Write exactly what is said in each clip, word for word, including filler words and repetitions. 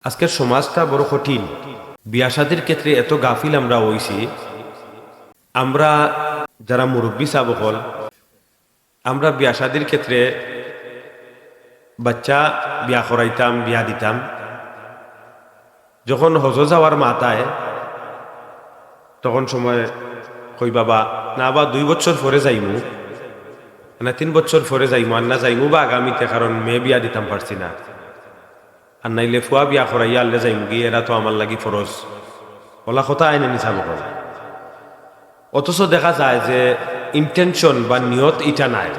আজকের সমাজটা বড় কঠিন। বিয়া শাদির ক্ষেত্রে এত গাফিল আমরা অইছি। আমরা যারা মুরব্বী সাব অকল, আমরা বিয়া শাদির ক্ষেত্রে বাচ্চা বিয়া করাইতাম, বিয়া দিতাম, যখন হজো যাওয়ার মাত আয়, তখন সময় কই, "বাবা, না বা দুই বছর পরে যাইমু, না তিন বছর পরে যাইমু, আর না যাইমু বা আগামীতে, কারণ মেয়ে বিয়া দিতাম পারছি না।" আর নাইলে ফুয়া বিয়া করাইয়া আনলে যাইমুগি, এরা তো আমার লাগি ফরজ। অলা কথা আইনে নিছা বকল। অথচ দেখা যায় যে intention বা নিয়ত ইটা নাই।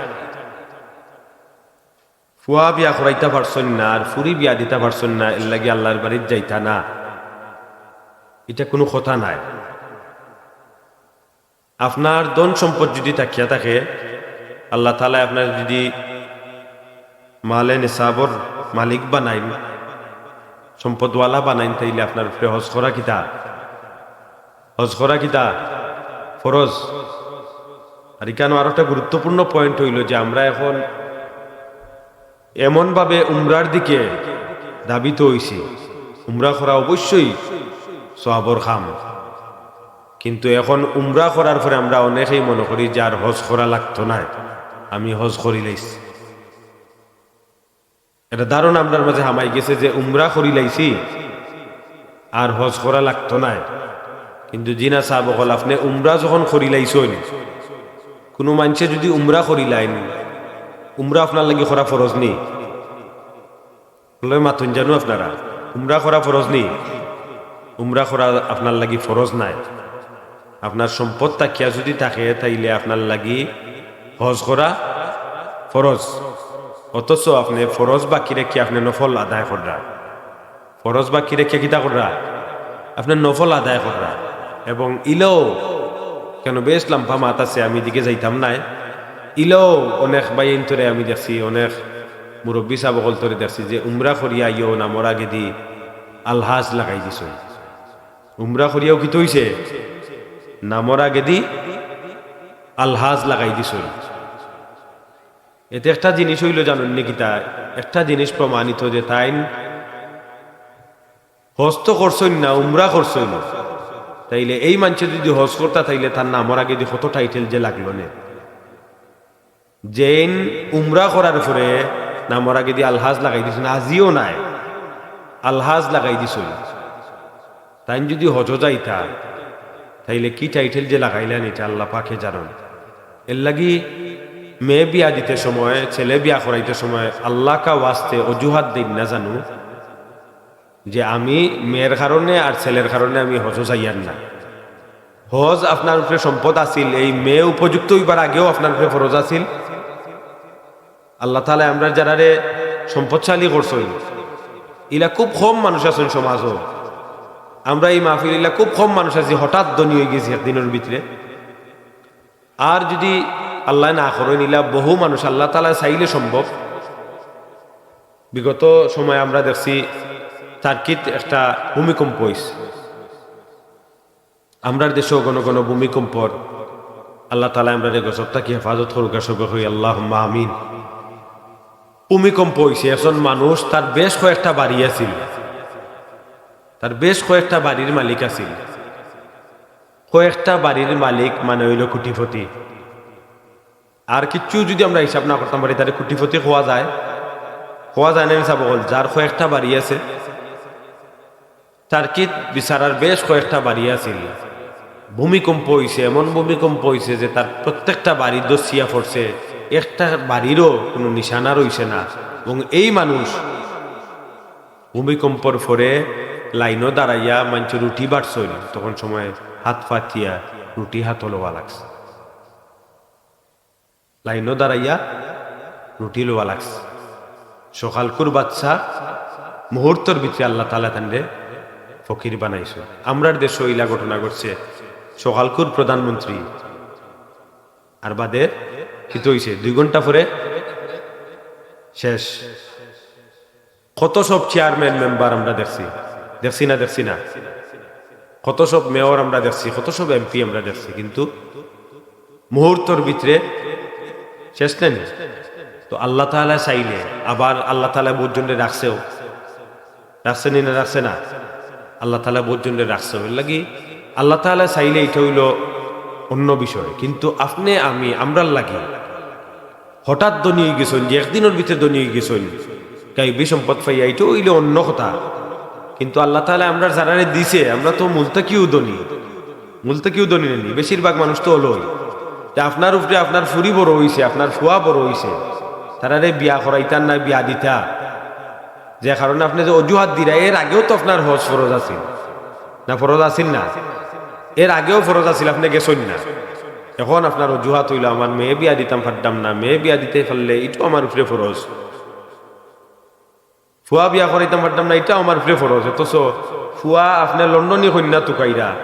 ফুয়া বিয়া করাইতা পারছইন না আর ফুরি বিয়া দিতা পারছইন না, এর লাগি আল্লাহর বাড়িত যাইতা না, ইটা কুনু কথা নায়। আপনার ধন সম্পদ যুদি থাকিয়া থাকে, আল্লাহ তাআলায় আপনার যুদি মালে নিসাবর মালিক বানাইন, সম্পদওয়ালা বানাইন, তাইলে আপনার উপরে হজ করা কিতা? হজ করা কিতা? ফরজ। আর ইখানো আরো একটা গুরুত্বপূর্ণ point অইলো যে আমরা এখন এমনভাবে উমরার দিকে ধাবিত অইছি, উমরা করা অবশ্যই সওয়াবর কাম, কিন্তু এখন উমরা করার পরে আমরা অনেকেই মনে করি যে আর হজ করা লাগতো নায়, আমি হজ করিলাইছি। এটা ধারণা আমরার মাঝে হামাই গেছে যে উমরা করিলাইছি, আর হজ করা লাগতো নায়। কিন্তু জি না সাব অকল, আপনে উমরা যখন করিলাইছইন, কুনু মানষে যুদি উমরা করিলাইন, উমরা আপনার লাগি করা ফরজ নি? লয় মাতইন জানু আপনারা, উমরা করা ফরজ নি? উমরা করা আপনার লাগি ফরজ নায়। আপনার সম্পদ থাকিয়া যুদি থাকে, তাইলে আপনার লাগি হজ করা ফরজ। অথচ আপনে ফরজ বাকি রাখি আপনে নফল আদায় কররা। ফরজ বাকি রাখিয়া কিতা কররা? আপনে নফল আদায় কররা। এবং ইলাও, কেন বেশ লম্বা মাত আছে, আমি এদিকে যাইতাম নায়। ইলাও অনেক ভাইয়াইন্তরে আমি দেখছি, অনেক মুরব্বী সাব অকলতরে দেখছি যে উমরা করিয়া আইয়াও নামর আগেদি আলহাজ লাগাই দিছইন। উমরা করিয়াও কিতা অইছে? নামর আগেদি আলহাজ লাগাই দিছইন। এতে একটা জিনিস অইলো জানইন নি কিতা? একটা জিনিস প্রমাণিত যে তাইন হজ তো করছইন না, উমরা করছইন। তাইলে এই মানষে যুদি হজ করতা, তাইলে তার নামর আগেদি কত title যে লাগলো নে। যেইন উমরা করার পরে নামর আগেদি আলহাজ লাগাই দিছইন, আজিও নায়, আলহাজ লাগাই দিছইন। তাইন যুদি হজো যাইতা, তাইলে কি title যে লাগাইলা নে, ইটা আল্লাহ পাকে জানইন। এর লাগি মেয়ে বিয়া দিতে সময়, ছেলে বিয়া করাইতে সময় আল্লাহ কা ওয়াস্তে অজুহাত দেইন না জানু যে আমি মেয়ের কারণে আর ছেলের কারণে আমি হজো যাইয়ার না। হজ আপনার উপরে সম্পদ আছিল, এই মেয়ে উপযুক্ত অইবার আগেও আপনার উপরে ফরজ আছিল। আল্লাহ তাআলায় আমরার যারারে সম্পদশালী করছইন, ইলা খুব কম মানুষ আছইন সমাজো। আমরা এই মাহফিল ইলা খুব কম মানুষ আছি, হঠাৎ ধনী অইগেছি একদিনর ভিতরে। আর যুদি আল্লায় না করইন, ইলা বহু মানুষ আল্লাহ তাআলায় চাইলে সম্ভব। বিগত সময় আমরা দেখছি টার্কিত একটা ভূমিকম্প অইছে। আমরার দেশো ঘন ঘন ভূমিকম্পর, আল্লাহ তাআলায় আমরারে গজব থাকি হেফাজত করুক, সবে কই আল্লাহুম্মা আমিন। ভূমিকম্প অইছে, একজন মানুষ, তার বেশ কয়েকটা বাড়ি আছিল, তার বেশ কয়েকটা বাড়ির মালিক আছিল, কয়েকটা বাড়ির মালিক মানে অইলো কোটিপতি। আর কিচ্ছু যুদি আমরা হিসাব না করতাম পারি, তারে কোটিপতি কওয়া যায়? কওয়া যায় না, হিসাব অকল। যার কয়েকটা বাড়ি আছে, টার্কিত বেচারার বেশ কয়েকটা বাড়ি আছিল, ভূমিকম্প অইছে, এমন ভূমিকম্প অইছে যে তার প্রত্যেকটা বাড়ি ধসিয়া পড়ছে, একটা বাড়িরও কুনু নিশানা রইছে না। এবং এই মানুষ ভূমিকম্পর পরে লাইনো দাঁড়াইয়া মানষে রুটি বাটছইন, তখন সময় হাত পাতিয়া রুটি হাতো লওয়া লাগছে। লাইনো দাঁড়াইয়া রুটি লওয়া লাগছে। সকালকুর বাচ্চা মুহূর্তর ভিতরে আল্লাহ তাআলায় তানরে ফকির বানাইছইন। আমরার দেশো ইলা ঘটনা ঘটছে, সকালকুর প্রধানমন্ত্রী আর বাদে কিতা অইছে, দুই ঘন্টা পরে শেষ। কত সব চেয়ারম্যান মেম্বার আমরা দেখছি, দেখছি না, দেখছি না? কত সব মেয়র আমরা দেখছি, কত সব এমপি আমরা দেখছি, কিন্তু মুহূর্তর ভিতরে শেষ নানি? তো আল্লাহ তাআলায় চাইলে, আবার আল্লাহ তাআলায় বহুত জনরে রাখছেও। রাখছে নি না রাখছে না? আল্লাহ তাআলা বউত জনরে রাখছে। অইর লাগি আল্লাহ তাআলা চাইলে ইটা অইলো অন্য বিষয়, কিন্তু আপনে আমি আমরার লাগি হঠাৎ ধনী অইগেছইন, যে একদিনর ভিতরে ধনী অইগেছইন, গাইবি সম্পদ পাইয়া, ইটা অইলে অন্য কথা। কিন্তু আল্লাহ তাআলা আমরার যারারে দিছে, আমরা তো মূল থাকিউ ধনী, মূল থাকিউ ধনী নানি। বেশিরভাগ মানুষ তো অইলোউ। তে আপনার উপরে আপনার ফুরি বড় অইছে, আপনার ফুয়া বড় অইছে, তারারে বিয়া করাইতা না বিয়া দিতা, যে কারণে আপনে যে অজুহাত দিরা, এর আগেও তো আপনার হজ ফরজ আছিল না, ফরজ আছিল না? এর আগেও ফরজ আছিল, আপনে গেছইন না। এখন আপনার অজুহাত অইলো, "আমার মেয়ে বিয়া দিতাম পারতাম না, মেয়ে বিয়া দিতে পারলে ইটাও আমার উপরে ফরজ, ফুয়া বিয়া করাইতাম পারতাম না, ইটাও আমার উপরে ফরজ।" অথচ ফুয়া আপনে লন্ডনী কইন্যা তুকাইরা,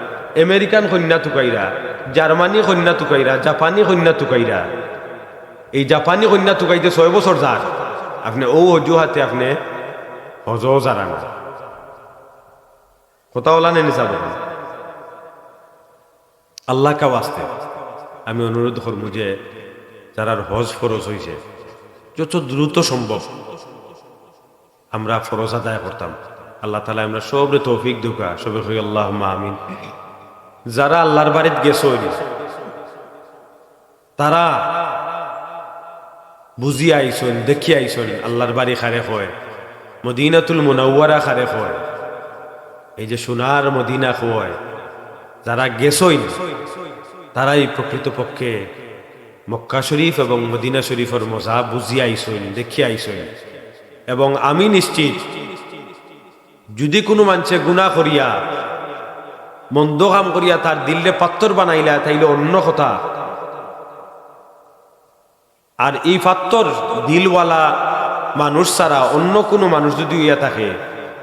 আমেরিকান কইন্যা তুকাইরা, জার্মানি কইন্যা তুকাইরা, জাপানি কইন্যা তুকাইরা। এই জাপানি কইন্যা তুকাইতে ছয় বছর যার, আপনে অউ অজুহাতে আপনে হজও যারা না। কথা অলা নি নি সাব? আল্লাহ কা ওয়াস্তে আমি অনুরোধ করমু যে যারার হজ ফরজ অইছে, যত দ্রুত সম্ভব আমরা ফরজ আদায় করতাম। আল্লাহ তাআলা আমরা সবরে তৌফিক দেউক্কা, সবে কই আল্লাহুম্মা আমিন। যারা আল্লাহর বাড়িত গেছইন, তারা বুঝিয়া আইছইন, দেখিয়া আইছইন, আল্লাহর বাড়ি কারে কয়, মদিনাতুল মুনাওয়ারা কারে কয়, এই যে সোনার মদিনা কয়, যারা গেছইন, তারাই প্রকৃতপক্ষে মক্কা শরীফ এবং মদিনা শরীফর মজা বুঝিয়া আইছইন, দেখিয়া আইছইন। এবং আমি নিশ্চিত, যুদি কুনু মানষে গুনা করিয়া, মন্দ কাম করিয়া তার দিলরে পাত্থর বানাইলা, তাইলে অন্য কথা। আর এই পাত্থর দিলওয়ালা মানুষ ছাড়া অন্য কুনু মানুষ যুদি অইয়া থাকে,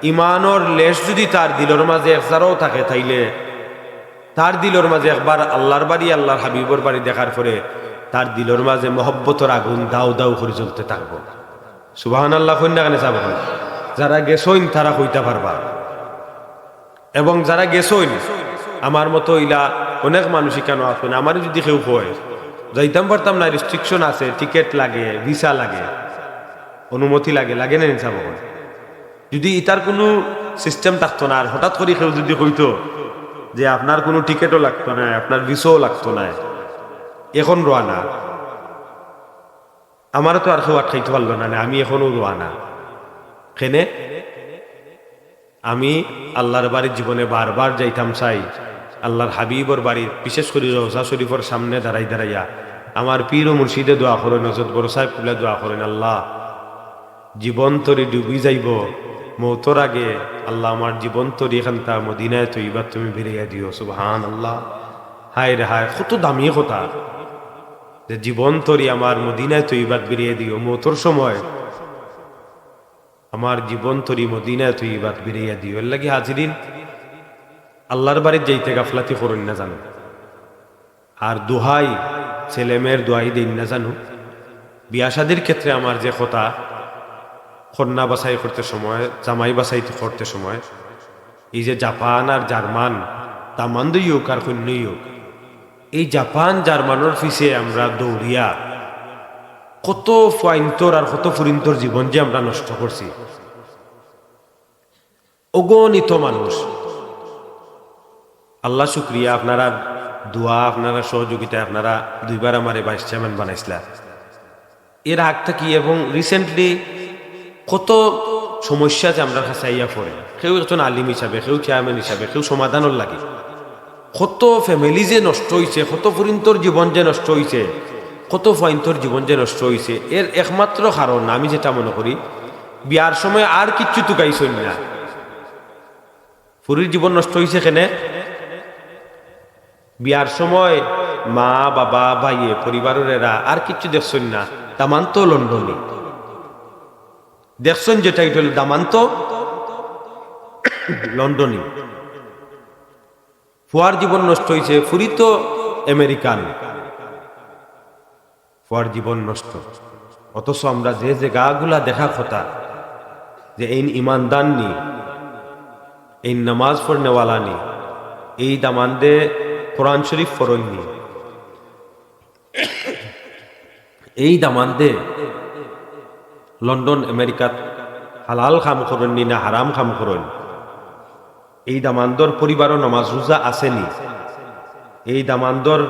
ইমানর লেশ যুদি তার দিলর মাঝে এক জারাও থাকে, তাইলে তার দিলর মাঝে একবার আল্লাহর বাড়ি, আল্লাহর হাবিবর বাড়ি দেখার পরে তার দিলর মাঝে মহব্বতর আগুন দাউ দাউ করি জ্বলতে থাকবো। সুবহানাল্লাহ কইন না কেনে সাব? যারা গেছইন তারা কইতা পারবা। এবং যারা গেছইন, আমার মতো ইলা অনেক মানুষ ইকানো আছইন, আমারে যুদি কেউ কয়, "যাইতাম পারতাম না, restriction আছে, টিকিট লাগে, ভিসা লাগে, অনুমতি লাগে, লাগে না নি সাব?" যুদি ইতার কুনু system থাকতো না, আর হঠাৎ করি কেউ যুদি কইতো যে, "আপনার কুনু টিকিটও লাগতো না, আপনার ভিসাও লাগতো না, এখন রওয়ানা।" আমারে তো আর কেউ আটকাইতে পারলো না, না, আমি এখনো রওয়ানা। কেনে? আমি আল্লাহর বাড়ির জীবনে বারবার যাইতাম চাই, আল্লাহর হাবিবর বাড়ির, বিশেষ করি রওজা শরীফর সামনে দাঁড়াই দাঁড়াইয়া আমার পীর ও মুর্শিদে দোয়া করইন, হযরত বড় সাহেব কিবলা দোয়া করইন, "আল্লাহ, জীবন তরি ডুবি যাইবো, মৌতর আগে আল্লাহ আমার জীবন তরি এখানতা মদিনায়ে তৈয়বাত তুমি ফিরাইয়া দিও।" সুবহানাল্লাহ। হায় রে হায়, কত দামি কথা। যে জীবন তরি আমার মদিনায়ে তৈয়বাত ফিরাইয়া দিও, মৌতর সময় আমার জীবন তরি মদিনায়ে তৈয়বাত ফিরাইয়া দিও। এর লাগি হাজিরিন, আল্লাহর বাড়িত যাইতে গাফলাতি করইন না জানু। আর দোহাই, ছেলে মেয়ের দোহাই দেইন না জানু। বিয়া শাদির ক্ষেত্রে আমার যে কথা, কন্যা বাছাই করতে সময়, জামাই বাছাই করতে সময়, এই যে জাপান আর জার্মান, দামান্দই অউক আর কইন্যই অউক, এই জাপান জার্মানর পিছে আমরা দৌড়িয়া কত ফুয়াইন্তর আর কত ফুরিন্তর জীবন যে আমরা নষ্ট করছি। অগণিত মানুষ। আল্লাহ শুক্রিয়া, আপনারার দোয়া, আপনারার সহযোগিতায় আপনারা দুইবার আমারে vice chairman বানাইছলা। এর আগ থাকি এবং recently কত সমস্যা যে আমরার কাছে আইয়া পড়ে, কেউ একজন আলিম হিসাবে, কেউ chairman হিসাবে, কেউ সমাধানর লাগি। কত family যে নষ্ট অইছে, কত ফুরিন্তর জীবন যে নষ্ট অইছে, কত ফুয়াইন্তর জীবন যে নষ্ট অইছে, এর একমাত্র কারণ আমি যেটা মনে করি, বিয়ার সময় আর কিচ্ছু তুকাইছইন না। ফুরির জীবন নষ্ট অইছে কেনে? বিয়ার সময় মা, বাবা, ভাইয়ে, পরিবারর এরা আর কিচ্ছু দেখছইন না, দামান্দ লন্ডনী। দেখছইন যেটা, ইটা অইলো দামান্দ লন্ডনী। ফুয়ার জীবন নষ্ট অইছে, ফুরি তো আমেরিকান। ফুয়ার জীবন নষ্ট। অথচ আমরা যে জাগাগুলা দেখার কথা, যে এইন ইমানদার নি, এইন নামাজ পড়নেওয়ালা নি, এই দামান্দে কোরআন শরীফ পড়ইন নি, এই দামান্দে লন্ডন, আমেরিকাত হালাল কাম করইন নি না হারাম কাম করইন, এই দামান্দর পরিবারো নমাজ রোজা আছে নি, এই দামান্দর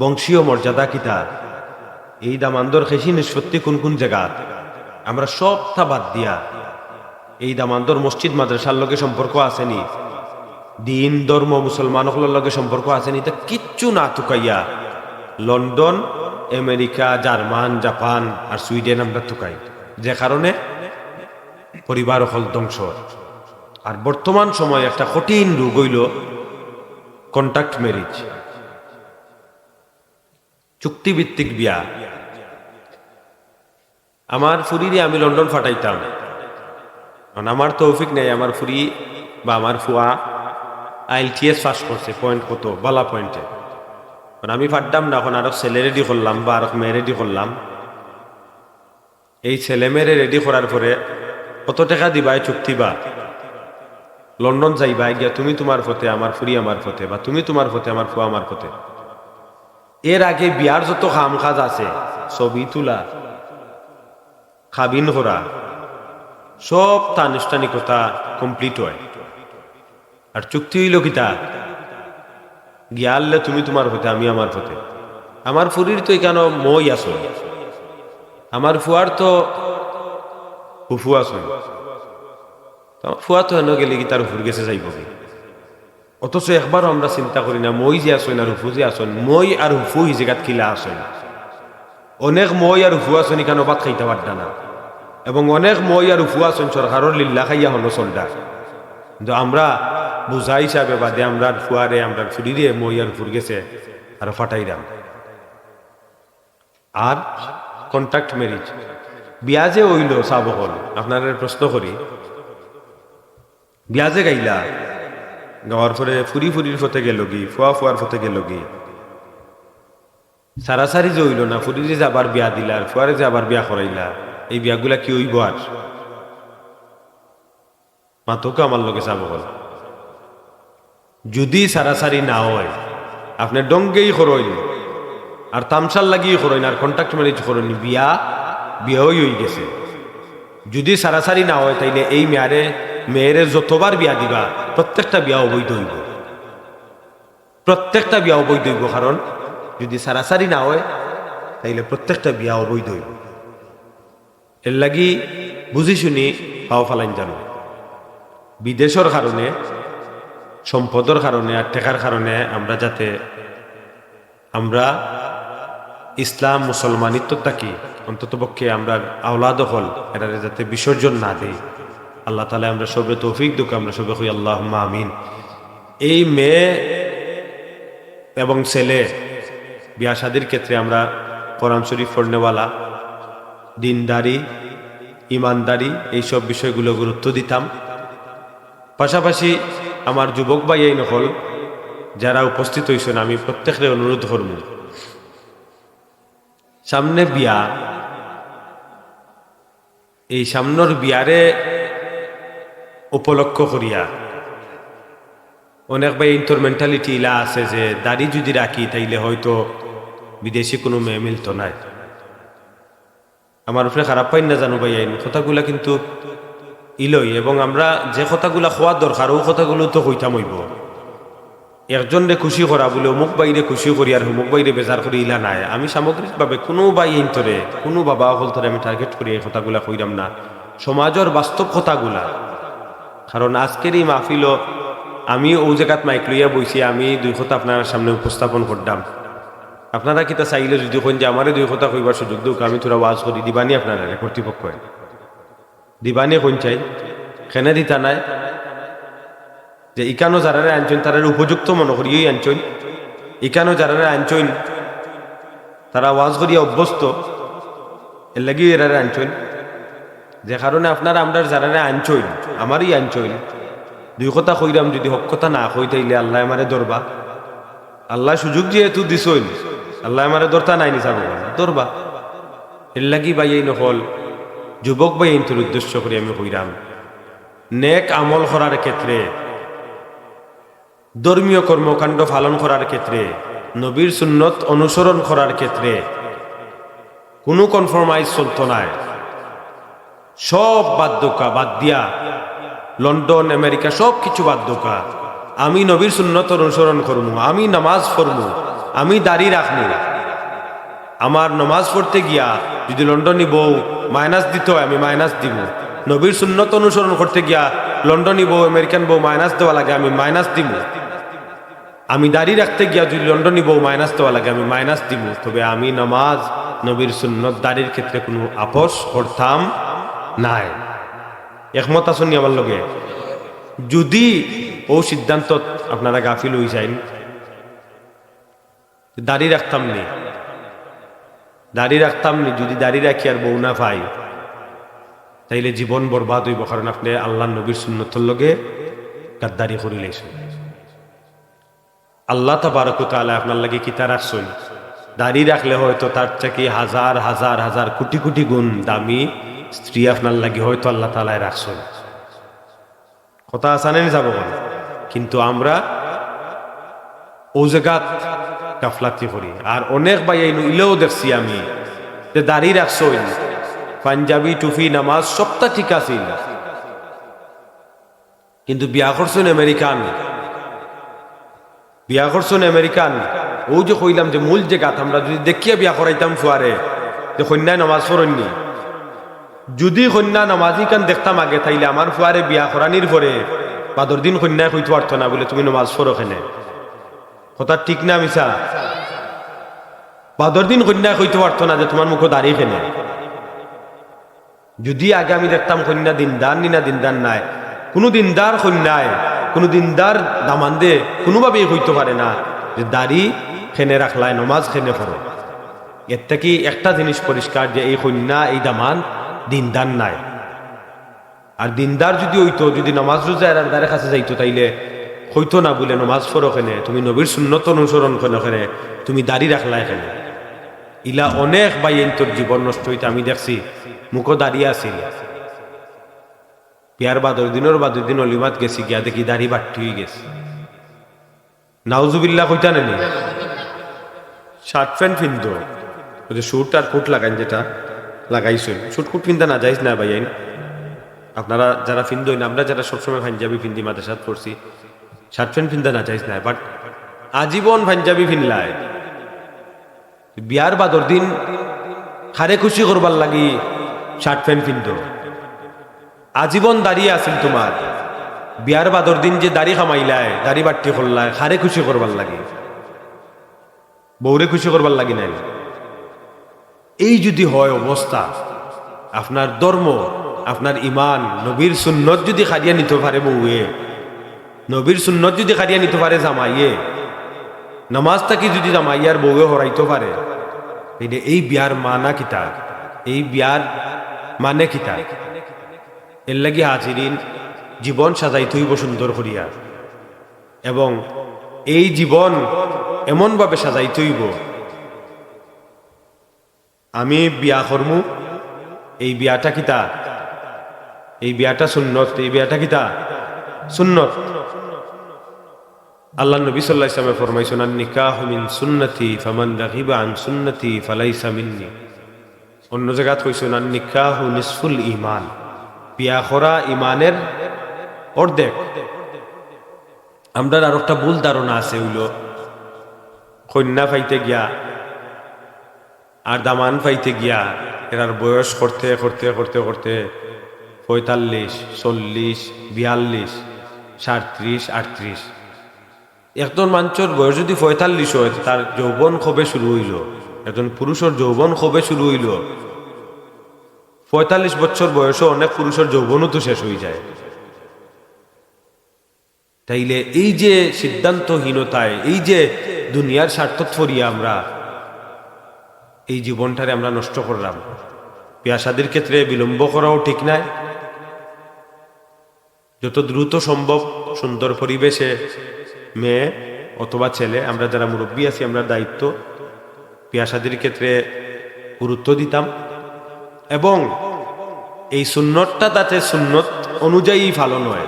বংশীয় মর্যাদা কিতা, এই দামান্দর খেশি নিষ্পত্তি কুন কুন জাগাত, আমরা সবটা বাদ দিয়া এই দামান্দর মসজিদ মাদ্রাসার লগে সম্পর্ক আছে নি, দিন ধর্ম মুসলমান অকলর লগে সম্পর্ক আছে নি, তা কিচ্ছু না তুকাইয়া লন্ডন, আমেরিকা, জার্মান, জাপান আর সুইডেন আমরা তুকাই, যে কারণে পরিবার অকল ধ্বংস। আর বর্তমান সময় একটা কঠিন রোগ অইলো কন্ট্রাক্ট ম্যারেজ, চুক্তিভিত্তিক বিয়া। আমার ফুরিরে আমি লন্ডন ফাটাইতাম, কারণ আমার তৌফিক নাই, আমার ফুরি বা আমার ফুয়া আইএলটিএস পাস করছে, পয়েন্ট কত, বালা পয়েন্টে, কারণ আমি ফাটতাম না। এখন আরক ছেলে রেডি করলাম বা আরক মেয়ে রেডি করলাম, এই ছেলে মেয়েরে রেডি করার পরে কত টেকা দিবায় চুক্তি বা লন্ডন যাইবায় গিয়া তুমি তুমার পথে, আমার ফুরি আমার পথে, বা তুমি তুমার পথে, আমার ফুয়া আমার পথে। এর আগে বিয়ার যত কাম কাজ আছে, ছবি তুলা, কাবিন করা, সবটা আনুষ্ঠানিকতা কমপ্লিট অয়। আর চুক্তি অইলো কিতা? গিয়া হারলে তুমি তুমার পথে, আমি আমার পথে। আমার ফুরির তো ইকানো মই আছইন, আমার ফুয়ার তো ফুফু আছইন। তো আমার ফুয়া তো হেনো গেলে কি তার ফুফুর গেছে যাইবোগি? অথচ একবারও আমরা চিন্তা করি না, মই যে আছইন আর ফুফু যে আছইন, মই আর ফুফু হি জাগাত কিলা আছইন। অনেক মই আর ফুফু আছইন ইকানো ভাত খাইতা পাররা না, এবং অনেক মই আর ফুফু আছইন সরকারর লিল্লা খাইয়া হনো চলরা। কিন্তু আমরা বুঝা হিসাবে বাদে আমরার ফুয়ারে, আমরার ফুরিরে মই আর ফুফুর গেছে আরো ফাটাইরাম। আর কন্ট্রাক্ট ম্যারেজ, বিয়া যে অইলো, সাব অকল, আপনারারে প্রশ্ন করি, বিয়া যে গাইলা, গাওয়ার পরে ফুরি ফুরির পথে গেলোগি, ফুয়া ফুয়ার পথে গেলোগি, সারাসারি যে অইলো না, ফুরিরে যে আবার বিয়া দিলা আর ফুয়ারে যে আবার বিয়া করাইলা, এই বিয়াগুলা কি অইবো আর? মাতউক্কা আমার লগে, সাব অকল। যুদি সারাসারি না অয়, আপনে ঢঙ্গেই করইন, আর তামশার লাগিউ করইন, আর কন্ট্রাক্ট ম্যারেজ করইন, বিয়া, বিয়াউ অইগেছে। যুদি সারাসারি না অয়, তাইলে এই মেয়ারে, মেয়েরে যতবার বিয়া দিবা, প্রত্যেকটা বিয়া অবৈধ অইবো। প্রত্যেকটা বিয়া অবৈধ অইবো, কারণ যুদি সারাসারি না অয়, তাইলে প্রত্যেকটা বিয়া অবৈধ অইবো। এরলাগি বুঝি শুনি পাও ফালাইন জানো। বিদেশর কারণে, সম্পদর কারণে আর টেকার কারণে আমরা যাতে, আমরা ইসলাম মুসলমানিত্ব থাকি, অন্ততপক্ষে আমরার আওলাদ অকল এরারে যাতে বিসর্জন না দেই। আল্লাহ তাআলায় আমরা সবরে তৌফিক দেউক, আমরা সবে কই আল্লাহুম্মা আমিন। এই মেয়ে এবং ছেলে বিয়া শাদির ক্ষেত্রে আমরা কোরআন শরীফ পড়নেওয়ালা, দিনদারি, ইমানদারি, এইসব বিষয়গুলো গুরুত্ব দিতাম। পাশাপাশি আমার যুবক ভাইয়াইন অকল যারা উপস্থিত অইছইন, আমি প্রত্যেকরে অনুরোধ করমু, সামনে বিয়া, এই সামনর বিয়ারে উপলক্ষ করিয়া অনেক ভাইয়াইন্তর মেন্টালিটি ইলা আছে যে দাড়ি যুদি রাখি তাইলে হয়তো বিদেশি কুনু মেয়ে মিলতো নায়। আমার উপরে খারাপ পাইন না জানো ভাইয়াইন, কথাগুলা কিন্তু ইলই, এবং আমরা যে কথাগুলা কওয়ার দরকার, অউ কথাগুলা তো কইতাম অইবো। একজনরে খুশি করা বুলে অমুক ভাইরে খুশি করি আর অমুক ভাইরে বেজার করি, ইলা নায়। আমি সামগ্রিকভাবে কুনু ভাইয়াইন্তরে, কুনু বাবা অকলতরে আমি টার্গেট করি এই কথাগুলা কইরাম না, সমাজর বাস্তব কথাগুলা। কারণ আজকের এই মাহফিলো আমি অউ জাগাত মাইক লইয়া বইছি, আমি দুই কথা আপনারার সামনে উপস্থাপন কররাম। আপনারা কিতা চাইলে যুদি কইন যে আমারে দুই কথা কইবার সুযোগ দেউক, আমি থুড়া ওয়াজ করি, দিবানি আপনারারে কর্তৃপক্ষে? দিবানি কইন চাই, কেনে দিতা নায়? যে ইকানো যারারে আনছইন, তারারে উপযুক্ত মনো করিয়াউ আনছইন। ইকানো যারারে আনছইন, তারা ওয়াজ করিয়া অভ্যস্ত, এরলাগিউ এরারে আনছইন। যে কারণে আপনারা আমরার যারারে আনছইন, আমারেউ আনছইন, দুই কথা কইরাম, যুদি হক কথা না কই, তাইলে আল্লায় আমারে ধরবা। আল্লায় সুযোগ যেহেতু দিছইন, আল্লায় আমারে ধরতা নায় নি সাব অকল, ধরবা। এরলাগি ভাইয়াইন অকল, যুবক ভাইয়াইন্তর উদ্দেশ্য করি আমি কইরাম, নেক আমল করার ক্ষেত্রে, ধর্মীয় কর্মকাণ্ড পালন করার ক্ষেত্রে, নবীর সুন্নত অনুসরণ করার ক্ষেত্রে কুনু কম্প্রোমাইজ চলতো নায়। সব বাদ দৌকা, বাদ দিয়া, লন্ডন, আমেরিকা, সব কিছু বাদ দৌকা। আমি নবীর সুন্নত অনুসরণ করমু, আমি নামাজ পড়মু, আমি দাড়ি রাখমু। আমার নামাজ পড়তে গিয়া যদি লন্ডনি বউ মাইনাস দিত হয়, আমি মাইনাস দিমু। নবীর সুন্নত অনুসরণ করতে গিয়া লন্ডনি বউ, আমেরিকান বউ মাইনাস দেওয়া লাগে, আমি মাইনাস দিমু। আমি দাড়ি রাখতে গিয়া যদি লন্ডনি বউ মাইনাস দেওয়া লাগে, আমি মাইনাস দিমু। তবে আমি নামাজ, নবীর সুন্নত, দাড়ির ক্ষেত্রে কোনো আপোষ করতাম নায়। একমত আছইন নি আমার লগে? যদি অউ সিদ্ধান্তত আপনারা গাফিল অইযাইন, দাড়ি রাখতাম নি, দাড়ি রাখতাম নি, যদি দাড়ি রাখি আর বউ না পাই, তাইলে জীবন বরবাদ অইবো, কারণ আপনে আল্লার নবীর সুন্নতর লগে গাদ্দারি করিলাইছইন। আল্লাহ তাবারক ওয়া তাআলায় আপনার লাগি কিতা রাখছইন? দাড়ি রাখলে হয়তো তার থাকি হাজার হাজার হাজার কোটি কোটি গুণ দামি স্ত্রী আপনার লাগি হয়তো আল্লাহ তাআলায় রাখছইন। কথা আছইন নি যাবো বলে, কিন্তু আমরা অউ জাগাত গাফলাতি করি। আর অনেক ভাইয়াইন ইলাও দেখছি আমি যে দাড়ি রাখছইন, পাঞ্জাবি, টুপি, নামাজ সবটা ঠিক আছিল, কিন্তু বিয়া করছইন আমেরিকান, বিয়া করছইন আমেরিকান। অউ যে কইলাম যে মূল জাগাত আমরা যদি দেখিয়া বিয়া করাইতাম ফুয়ারে, যে কইন্যায় নামাজ পড়ইন নি, যদি কইন্যা নামাজি কান দেখতাম আগে, তাইলে আমার ফুয়ারে বিয়া করানির পরে বাদর দিন কইন্যায় কইতো পারতো না বুলে, "তুমি নামাজ পড়ো কেনে?" কথা ঠিক না মিছা? বাদর দিন কইন্যায় কইতো পারতো না যে, "তুমার মুখো দাড়ি কেনে?" যদি আগে আমি দেখতাম কইন্যা দিনদার নি না দিনদার নায়, কুনু দিনদার কইন্যায়, কুনু দিনদার দামান্দে কুনুভাবেই কইতো পারে না যে দাড়ি কেনে রাখলায়, নামাজ কেনে পড়ো। এর থাকি একটা জিনিস পরিষ্কার যে এই কইন্যা, এই দামান্দ দিনদার নায়। আর দিনদার যদি অইতো, যদি নামাজ রোজা এরার দ্বারে কাছে যাইতো, তাইলে কইতো না বুলে, "নামাজ পড়ো কেনে, তুমি নবীর সুন্নত অনুসরণ করো কেনে, তুমি দাড়ি রাখলায় কেনে?" ইলা অনেক ভাইয়াইন্তর জীবন নষ্ট অইতে আমি দেখছি, মুখো দাড়ি আছিল, বিয়ার বাদর দিনর বাদর দিন অলিমাত গেছি, গিয়া দেখি দাড়ি বাট্টি অইগেছে। নাউজুবিল্লাহ কইতা নানি? শার্ট প্যান্ট ফিন্দো, ওই যে স্যুট আর কোট লাগাইন, যেটা লাগাইছইন, স্যুট কোট ফিন্দা নাজাইজ নায় ভাইয়াইন। আপনারা যারা ফিন্দইন, আমরা যারা সবসময় পাঞ্জাবি ফিন্দি, মাদ্রাসাত পড়ছি, শার্ট প্যান্ট ফিন্দা নাজাইজ নায়, but আজীবন পাঞ্জাবি ফিনলায়। বিয়ার বাদর দিন কারে খুশি করবার লাগি শার্ট প্যান্ট ফিন্দো। আজীবন দাড়ি আছিল তুমার, বিয়ার বাদর দিন যে দাড়ি কামাইলায়, দাড়ি বাট্টি করলায়, কারে খুশি করবার লাগি? বউরে খুশি করবার লাগি নায়। এই যদি হয় অবস্থা, আপনার ধর্ম, আপনার ইমান, নবীর সুন্নত যদি কাড়িয়া নিতো পারে বউয়ে, নবীর সুন্নত যদি কাড়িয়া নিতো পারে জামাইয়ে, নামাজ থাকি যদি জামাইয়ে আর বউয়ে হরাইতো পারে, তাইলে এই বিয়ার মানা কিতা? এই বিয়ার মানে কিতা? এরলাগি হাজিরিন, জীবন সাজাইতে অইবো সুন্দর করিয়া, এবং এই জীবন এমনভাবে সাজাইতে অইবো, আমি বিয়া করমু, এই বিয়াটা কিতা? এই বিয়াটা সুন্নত, এই বিয়াটা কিতা? সুন্নত। আল্লার নবী সাল্লাল্লাহু আলাইহি ওয়াসাল্লামে ফরমাইছইন, "আন নিকাহু মিন সুন্নতি, ফামান রাগিবা আন সুন্নতি ফালাইসা মিন্নি।" অন্য জাগাত কইছইন, "আন নিকাহু নিসফুল ঈমান।" বিয়া করা ঈমানের অর্ধেক। আমরার আরোকটা ভুল ধারণা আছে, অইলো কইন্যা পাইতে গিয়া আর দামান পাইতে গিয়া এরার বয়স করতে করতে করতে করতে পঁয়তাল্লিশ, চল্লিশ, বিয়াল্লিশ, সাঁইত্রিশ, আটত্রিশ। একজন মানষর বয়স যদি পঁয়তাল্লিশ অয়, তার যৌবন কবে শুরু অইলো? একজন পুরুষর যৌবন কবে শুরু অইলো? পঁয়তাল্লিশ বছর বয়সো অনেক পুরুষর যৌবনও তো শেষ অইযায়। তাইলে এই যে সিদ্ধান্তহীনতায়, এই যে দুনিয়ার স্বার্থত পড়িয়া আমরা এই জীবনটারে আমরা নষ্ট করলাম, বিয়া শাদির ক্ষেত্রে বিলম্ব করাও ঠিক নায়। যত দ্রুত সম্ভব সুন্দর পরিবেশে মেয়ে অথবা ছেলে, আমরা যারা মুরব্বি আছি, আমরার দায়িত্ব বিয়া শাদির ক্ষেত্রে গুরুত্ব দিতাম, এবং এই সুন্নতটা যাতে সুন্নত অনুযায়ী পালন হয়।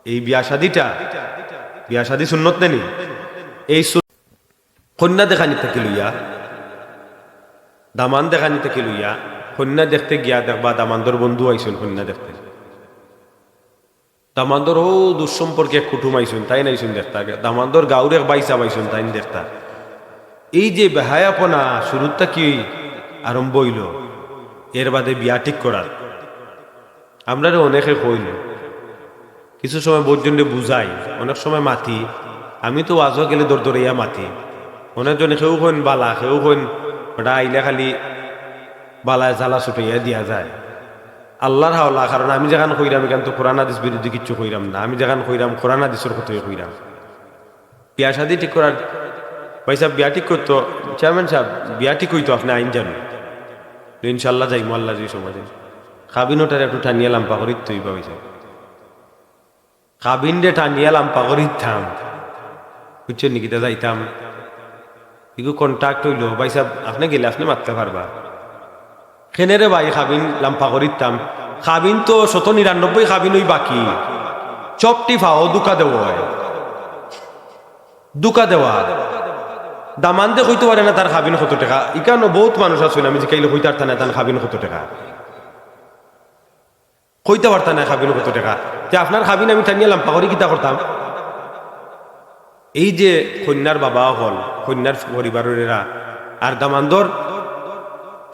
এই বিয়া শাদিটা, বিয়া শাদি সুন্নত নানি, এই সু-, কইন্যা দেখানি থাকি লইয়া, দামান দেখানি থাকি লইয়া, কইন্যা দেখতে গিয়া দেখবা দামান্দর বন্ধু আইছইন কইন্যা দেখতে। দামান্দর অউ দূর সম্পর্কে এক কুটুম আইছইন, তাইন আইছইন দেখতা। দামান্দর গাঁওর এক ভাইসাব আইছইন, তাইন দেখতা। এই যে বেহায়াপনা শুরুর থাকি আরম্ভ অইলো, এর বাদে বিয়া ঠিক করার। আমরারে অনেকে কইন, কিছু সময় বউতজনরে বুঝাই, অনেক সময় মাতি। আমি তো ওয়াজো গেলে দরদরাইয়া মাতি। অনেকজনে কেউ কইন বালা, কেউ কইন বেটা আইলে খালি বালায় জ্বালা ছুটাইয়া দিয়া যায়। আল্লার হাওলা, কারণ আমি যেখান কইরাম, ইখান তো কোরআন হাদিস বিরোধী কিচ্ছু কইরাম না। আমি যেখান কইরাম, কোরআন হাদিসর কথাউ কইরাম। বিয়া শাদি ঠিক করার, ভাইসাব, বিয়া ঠিক করতো, চেয়ারম্যান সাব, বিয়া ঠিক অইতো, আপনে আইন যানু। ইনশাআল্লাহ যাইমু, আল্লায় যদি সময় দেইন। কাবিন অটারে একটু টানিয়া লাম্বা করি দিতা অইবো, ভাইসাব। কাবিনরে টানিয়া লাম্বা করি দিতাম, বুঝছইন নি, কিতা যাইতাম। ইগু contact অইলো, ভাইসাব, আপনে গেলে আপনে মাততে পারবা। কেনে রে ভাই, কাবিন লাম্বা করি দিতাম। কাবিন তো শত নিরানব্বই কাবিন অউ বাকি। চপটি ফাও ধুকা দেওয়া অয়। ধুকা দেওয়া। দামান্দে কইতো পারে না তার কাবিন কত টেকা। ইখানো বউত মানুষ আছইন, আমি জিকাইলে কইতা পারতা নায় তান কাবিন কত টেকা। কইতা পারতা নায় কাবিন কত টেকা। তে আপনার কাবিন আমি টানিয়া লাম্বা করি কিতা করতাম? এই যে কইন্যার বাবা অকল, কইন্যার পরিবারর এরা, আর দামান্দর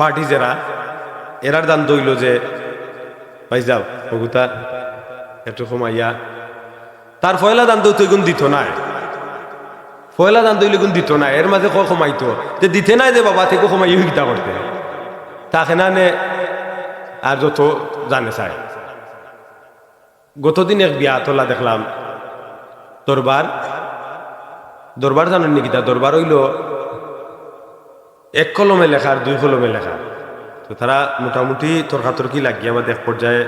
party যেরা, এরার ধান্দা অইলো যে, ভাইসাব, অগুতা একটু কমাইয়া, তার পয়লা ধান্দা তো ইগুন দিতো নায়। পয়লা ধান্দা অইলো ইগুন দিতো নায়, এর মাঝে কয় কমাইতো। তে দিতে নায় যে বাবা, তে কমাইয়া কিতা করতে? তা কেনে নে আর যত জানে চায়। গতদিন এক বিয়াত অলা দেখলাম, দরবার, দরবার জানইন নি কিতা? দরবার অইলো এক কলমে লেখা আর দুই কলমে লেখা। তো তারা মোটামুটি তর্কাতর্কি লাগিয়া বাদে এক পর্যায়ে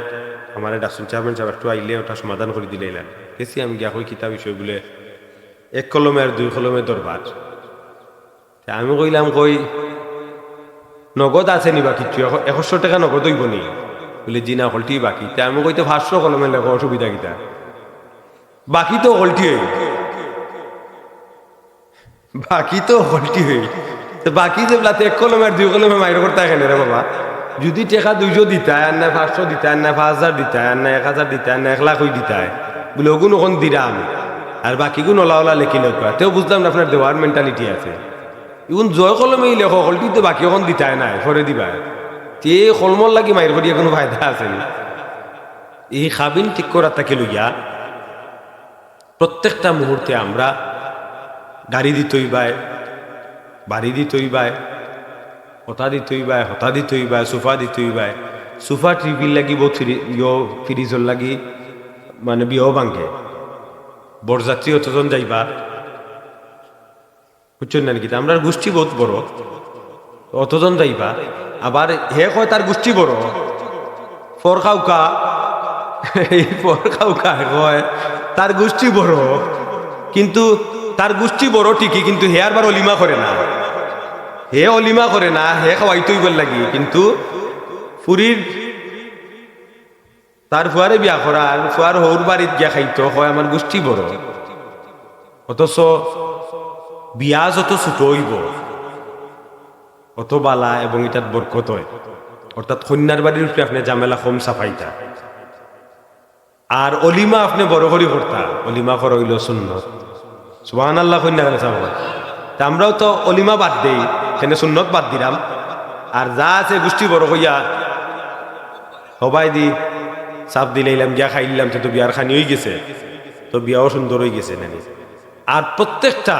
আমারে ডাকছইন, চেয়ারম্যান সাব একটু আইলে অটা সমাধান করি দিলাইলা। গেছি আমি গিয়া কই, কিতা বিষয়? বুলে এক কলমে আর দুই কলমে দরবার। তে আমি কইলাম, কই, নগদ আছে নি বা কিচ্ছু? একুশশো টেকা নগদ অইবো নি? বুলে, জি না, হকলটি বাকি। তে আমি কই, তে পাঁচশো কলমে লেখো, অসুবিধা কিতা? বাকি তো হকলটি অইবো। বাকি তো হকলটি অইবো। তে বাকি যেবলা তে এক কলমে আর দুই কলমে মাইর করতা কেনে রে বাবা? যুদি টেকা দুইশো দিতায়, আর না পাঁচশো দিতায়, আর না পাঁচ হাজার দিতায়, আর না এক হাজার দিতায়, আর না এক লাখ অই দিতায়, বুলে, অগুন অখন দিরাম, আর বাকিগুন অলা অলা লেখি লউক্কা। তেউ বুঝলাম না আপনার দেওয়ার mentality আছে। ইগুন জয় কলমেই লেখো, হকলটি তো বাকি অখন দিতায় নায়, পরে দিবায়। তে কলমর লাগি মাইর করিয়া কুনু ফায়দা আছে নি? এই কাবিন ঠিক করার থাকি লইয়া প্রত্যেকটা মুহূর্তে আমরা গাড়ি দিতে অইবায়, বাড়ি দিতে অইবায়, অতা দিতে অইবায়, হতা দিতে অইবায়, সোফা দিতে অইবায়। সোফা টিভির লাগি বউত ফ্রি-, ইয়ো, ফ্রিজর লাগি মানে বিয়াও ভাঙ্গে। বরযাত্রী অতজন যাইবা, বুঝছইন না নি কিতা? আমরার গুষ্টি বউত বড়, অতজন যাইবা। আবার হে কয় তার গুষ্টি বড়, ফর খাউকা, এই ফর খাউকা কয় তার গুষ্টি বড়, কিন্তু তার গুষ্টি বড় ঠিকই, কিন্তু হে আরবার অলিমা করে না, হে অলিমা করে না, হে খাওয়াইতো অইবার লাগি, কিন্তু ফুরির তার ফুয়ারে বিয়া করা আর ফুয়ার হউর বাড়িত গিয়া খাইতো, কয় আমার গুষ্টি বড়। অথচ বিয়া যত ছোট অইবো, অত বালা এবং ইটাত বরকত অয়। অর্থাৎ কইন্যার বাড়ির উপরে আপনে ঝামেলা কম চাপাইতা। আর অলিমা আপনে বড় করি করতা, অলিমা করা অইলো সুন্নত। সুবহানাল্লাহ কইন না কেনে সাব? তে আমরাও তো অলিমা বাদ দেই, কেনে সুন্নত বাদ দিরাম। আর যা আছে গুষ্টি বড় কইয়া হবায়দি চাপ দিলাইলাম, গিয়া খাইলাম, তে তো বিয়ার খানি অইগেছে, তো বিয়াও সুন্দর অইগেছে নানি। আর প্রত্যেকটা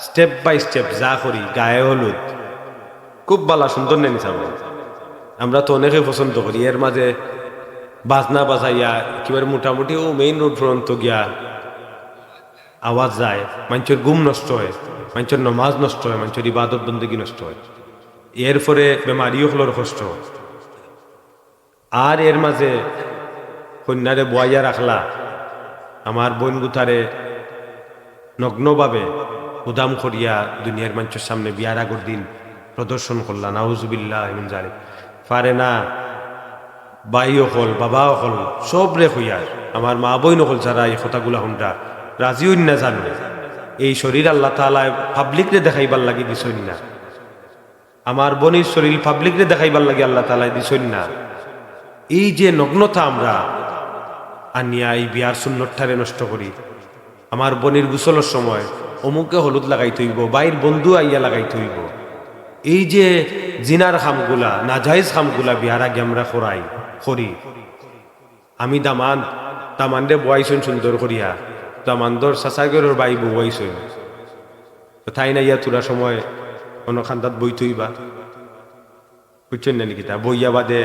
step by step যা করি, গায়ে হলুদ, খুব বালা সুন্দর নানি সাব। আমরা তো অনেকে পছন্দ করি, এর মাঝে বাজনা বাজাইয়া একেবারে মোটামুটি অউ main road পর্যন্ত গিয়া আওয়াজ যায়, মাইনষর ঘুম নষ্ট অয়, মাইনষর নমাজ নষ্ট অয়, মাইনষর ইবাদত বন্দেগী নষ্ট অয়, এরপরে বেমারি অকলর কষ্ট। আর এর মাঝে কইন্যারে বওয়াইয়া রাখলা, আমার বইন গুতারে নগ্নভাবে উধাম করিয়া দুনিয়ার মাইনষর সামনে বিয়ার আগর দিন প্রদর্শন করলা, নাউজুবিল্লাহ মিন জালিক। পারে না, ভাই অকল, বাবা অকল, সবরে কইয়ার, আমার মা বইন অকল যারা এই কথাগুলা হুনরা, রাজি অইন না জানু, এই শরীর আল্লাহ তাআলায় publicরে দেখাইবার লাগি দিছইন না। আমার বইনর শরীল পাবলিকরে দেখাইবার লাগি আল্লাহ তাআলায় দিছইন না। এই যে নগ্নতা আমরা আনিয়া এই বিয়ার সুন্নতটারে নষ্ট করি, আমার বইনর গোসলর সময় অমুকে হলুদ লাগাইতে অইবো, ভাইর বন্ধু আইয়া লাগাইতে অইবো। এই যে জিনার কামগুলা, নাজায়েজ কামগুলা বিয়ার আগে আমরা করাই, করি। আমি দামান, দামানরে বওয়াইছইন সুন্দর করিয়া, দামান্দর চাচাগরর ভাই বওয়াইছইন। তো তাইন আইয়া থুড়া সময় অনো কান্দাত বইতে অইবা, বুঝছইন না নি কিতা? বইয়া বাদে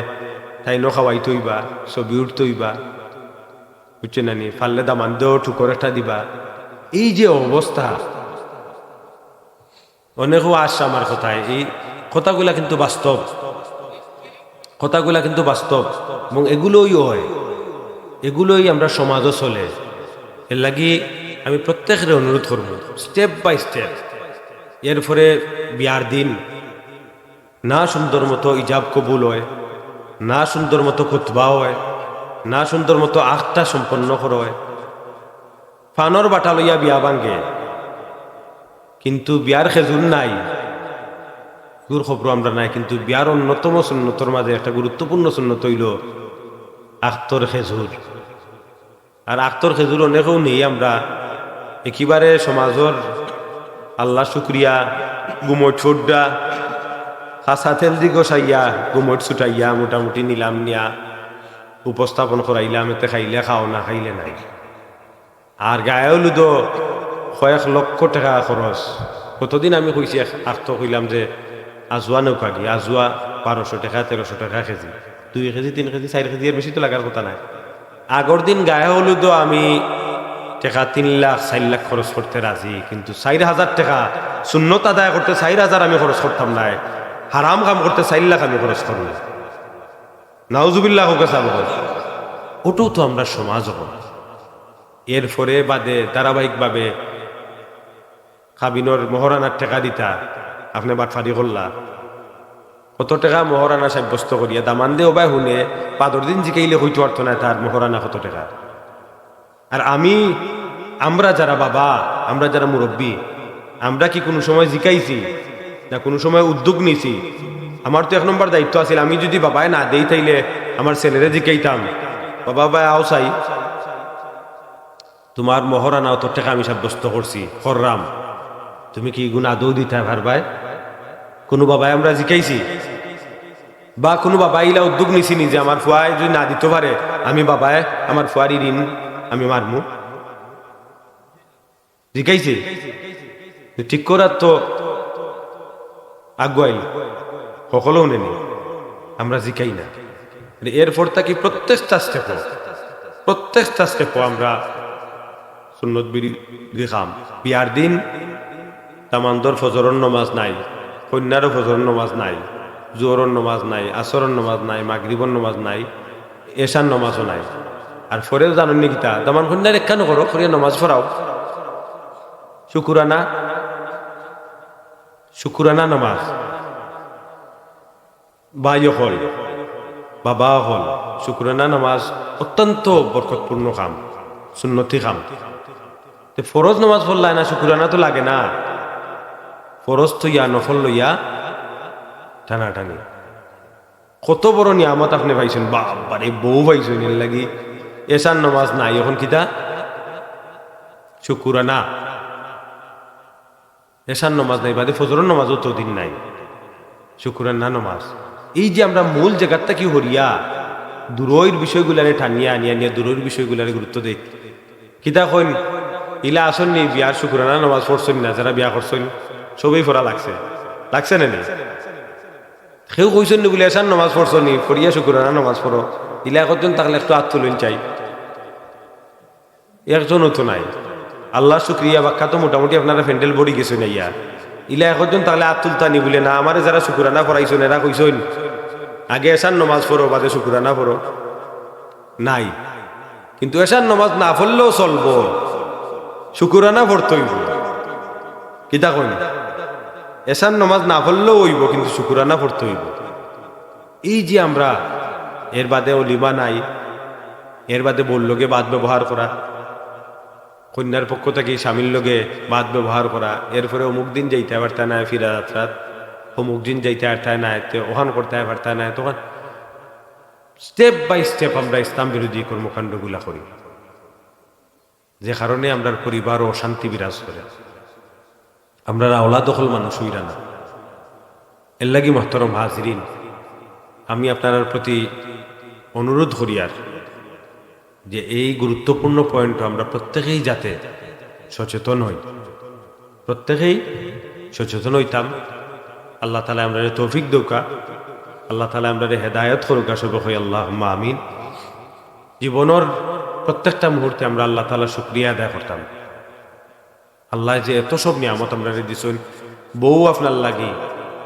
তাইনও খাওয়াইতে অইবা, ছবি উঠতে অইবা, বুঝছইন না নি? পারলে দামান্দেও ঠুকর একটা দিবা। এই যে অবস্থা, অনেকেও আসছে আমার কথায়, এই কথাগুলা কিন্তু বাস্তব, কথাগুলা কিন্তু বাস্তব, এবং এগুলোই হয়, এগুলোই আমরা সমাজও চলে। এর লাগি আমি প্রত্যেকরে অনুরোধ করবো, step by step। এরপরে বিয়ার দিন না সুন্দর মতো ইজাব কবুল হয়, না সুন্দর মতো খুতবা হয়, না সুন্দর মতো আখটা সম্পন্ন করা হয়। পানর বাটা লইয়া বিয়া ভাঙ্গে, কিন্তু বিয়ার খেজুর নাই, খেজুর খবরও আমরা নাই। কিন্তু বিয়ার অন্যতম সুন্নতর মাঝে একটা গুরুত্বপূর্ণ সুন্নত অইলো আখতর খেজুর। আর আখতর খেজুর অনেকেও নেই আমরা, একেবারে সমাজর আল্লাহ শুক্রিয়া, গুমট ছুড্ডা, খাসা তেল দি গোসাইয়া, গুমট ছুটাইয়া মোটামুটি নিলাম, নিয়া উপস্থাপন করাইলাম, এতে খাইলে খাও, না খাইলে নাই। আর গায়ে হলুদও কয়েক লক্ষ টেকা খরচ। কতদিন আমি কইছি, এক আখত কইলাম যে আজুয়া নেউক্কা গি, আজুয়া বারোশো টেকা, তেরোশো টেকা কেজি, দুই কেজি, তিন কেজি, চাইর কেজি, এর বেশি তো লাগার কথা নায়। আগর দিন গায়ে হলুদও আমি টেকা তিন লাখ, চাইর লাখ খরচ করতে রাজি, কিন্তু চাইর হাজার টেকা সুন্নত আদায় করতে চাইর হাজার আমি খরচ করতাম নায়, হারাম কাম করতে চাইর লাখ আমি খরচ করমু। নাউজুবিল্লাহ কউক্কা সাব অকল। ওটাও তো আমরা সমাজ অকল। এরপরে বাদে ধারাবাহিকভাবে কাবিনর মহরানার টেকা দিতা, আপনে বাটফারি করলা। কত টেকা মহরানা সাব্যস্ত করিয়া দামান্দে ওবায় হুনে, বাদর দিন জিকাইলে কইতো পারতো নায় তার মহরানা কত টেকা। আর আমি, আমরা যারা বাবা, আমরা যারা মুরব্বি, আমরা কি কুনু সময় জিকাইছি? না কুনু সময় উদ্যোগ নিছি? আমার তো এক নম্বর দায়িত্ব আছিল, আমি যুদি বাবায় না দেই তাইলে আমার ছেলেরে জিকাইতাম, "বাবা, বাবায় আও চাই, তুমার মহরানা অত টেকা আমি সাব্যস্ত করছি, কররাম, তুমি কি ইগুন আদৌ দিতায় পারবায়?" কুনু বাবায় আমরা জিকাইছি? বা কুনু বাবায় ইলা উদ্যোগ নিছি নি যে আমার ফুয়ায় যুদি না দিতো পারে, আমি বাবায় আমার ফুয়ার ই ঋণ আমি মারমু? জিকাইছে? ঠিক করার তো আগুয়াইল, হকলও নেনি, আমরা জিকাই না। মানে এরপর থাকি প্রত্যেকটা step-ও, প্রত্যেকটা step-ও আমরা সুন্নত বিরোধী কাম। বিয়ার দিন দামান্দর ফজরর নমাজ নাই, কইন্যারও ফজরর নমাজ নাই, জোহরর নমাজ নাই, আসরর নমাজ নাই, মাগরিবর নমাজ নাই, এশার নমাজও নাই। আর পরেও জানইন নি কিতা, দামান কইন্যার একখানো করো, করিয়া নমাজ পড়াও। শুকুরানা, শুকুরানা নমাজ। ভাই অকল, বাবা অকল, শুকুরানা নমাজ অত্যন্ত বরকতপূর্ণ কাম, সুন্নতি কাম। তে ফরজ নমাজ পড়লায় না, শুকুরানা তো লাগে না। ফরজ থইয়া নফল লইয়া টানাটানি। কত বড় নিয়ামত আপনে পাইছইন, বাবারে, বউ পাইছইন, এর লাগি এশার নমাজ নাই, অখন কিতা? শুকুরানা। এশার নমাজ নাই, বাদে ফজরর নমাজও তো দিন নাই, শুকুরানা নমাজ। এই যে আমরা মূল জাগাত থাকি হরিয়া, দূরইর বিষয়গুলারে টানিয়া আনিয়া আনিয়া দূরইর বিষয়গুলারে গুরুত্ব দেই। কিতা কইন, ইলা আছইন নি বিয়ার শুকুরানা নমাজ পড়ছইন না, যারা বিয়া করছইন, সবেই পড়া লাগছে, লাগছে না নি? কেউ কইছইন নি বুলে এশার নমাজ পড়ছো নি, পড়িয়া শুকুরানা নমাজ পড়ো, ইলা একজন থাকলে একটু আত তুলইন চাই। একজনও তো নাই। আল্লার শুকরিয়া, বাক্কা তো মোটামুটি আপনারা প্যান্ডেল ভরি গেছইন আইয়া। ইলা একজন থাকলে আত তুলতা নি বুলে না, আমারে যারা শুকুরানা পড়াইছইন, এরা কইছইন, "আগে এশার নমাজ পড়ো, বাদে শুকুরানা পড়ো।" নাই। কিন্তু এশার নমাজ না পড়লেও চলবো, শুকুরানা পড়তে অইবো। কিতা কইন? এশার নমাজ না পড়লেও অইবো, কিন্তু শুকুরানা পড়তে অইবো। এই যে আমরা, এর বাদে অলিমা নাই, এর বাদে বউর লগে বাদ ব্যবহার করা, কইন্যার পক্ষ থাকি স্বামীর লগে বাদ ব্যবহার করা, এরপরে অমুক দিন যাইতা পারতা নায় ফিরা যাত্রাত, অমুক দিন যাইতায় পারতায় নায়, তে অখান করতায় পারতায় নায়, তখন step by step আমরা ইসলাম বিরোধী কর্মকাণ্ডগুলা করি, যে কারণে আমরার পরিবারও অশান্তি বিরাজ করে, আমরার আওলাদ অকল মানুষ অইরা না। এরলাগি মোহতরম হাজিরিন, আমি আপনারার প্রতি অনুরোধ করিয়ার যে এই গুরুত্বপূর্ণ point আমরা প্রত্যেকেই যাতে সচেতন হই, প্রত্যেকেই সচেতন হইতাম। আল্লাহ তাআলায় আমরারে তৌফিক দেউক্কা, আল্লাহ তাআলায় আমরারে হেদায়েত করুক্কা, সবে কই আল্লাহুম্মা আমিন। জীবনর প্রত্যেকটা মুহূর্তে আমরা আল্লাহ তাআলার শুকরিয়া আদায় করতাম। আল্লায় যে এত সব নিয়ামত আমরারে দিছইন, বউ আপনার লাগি,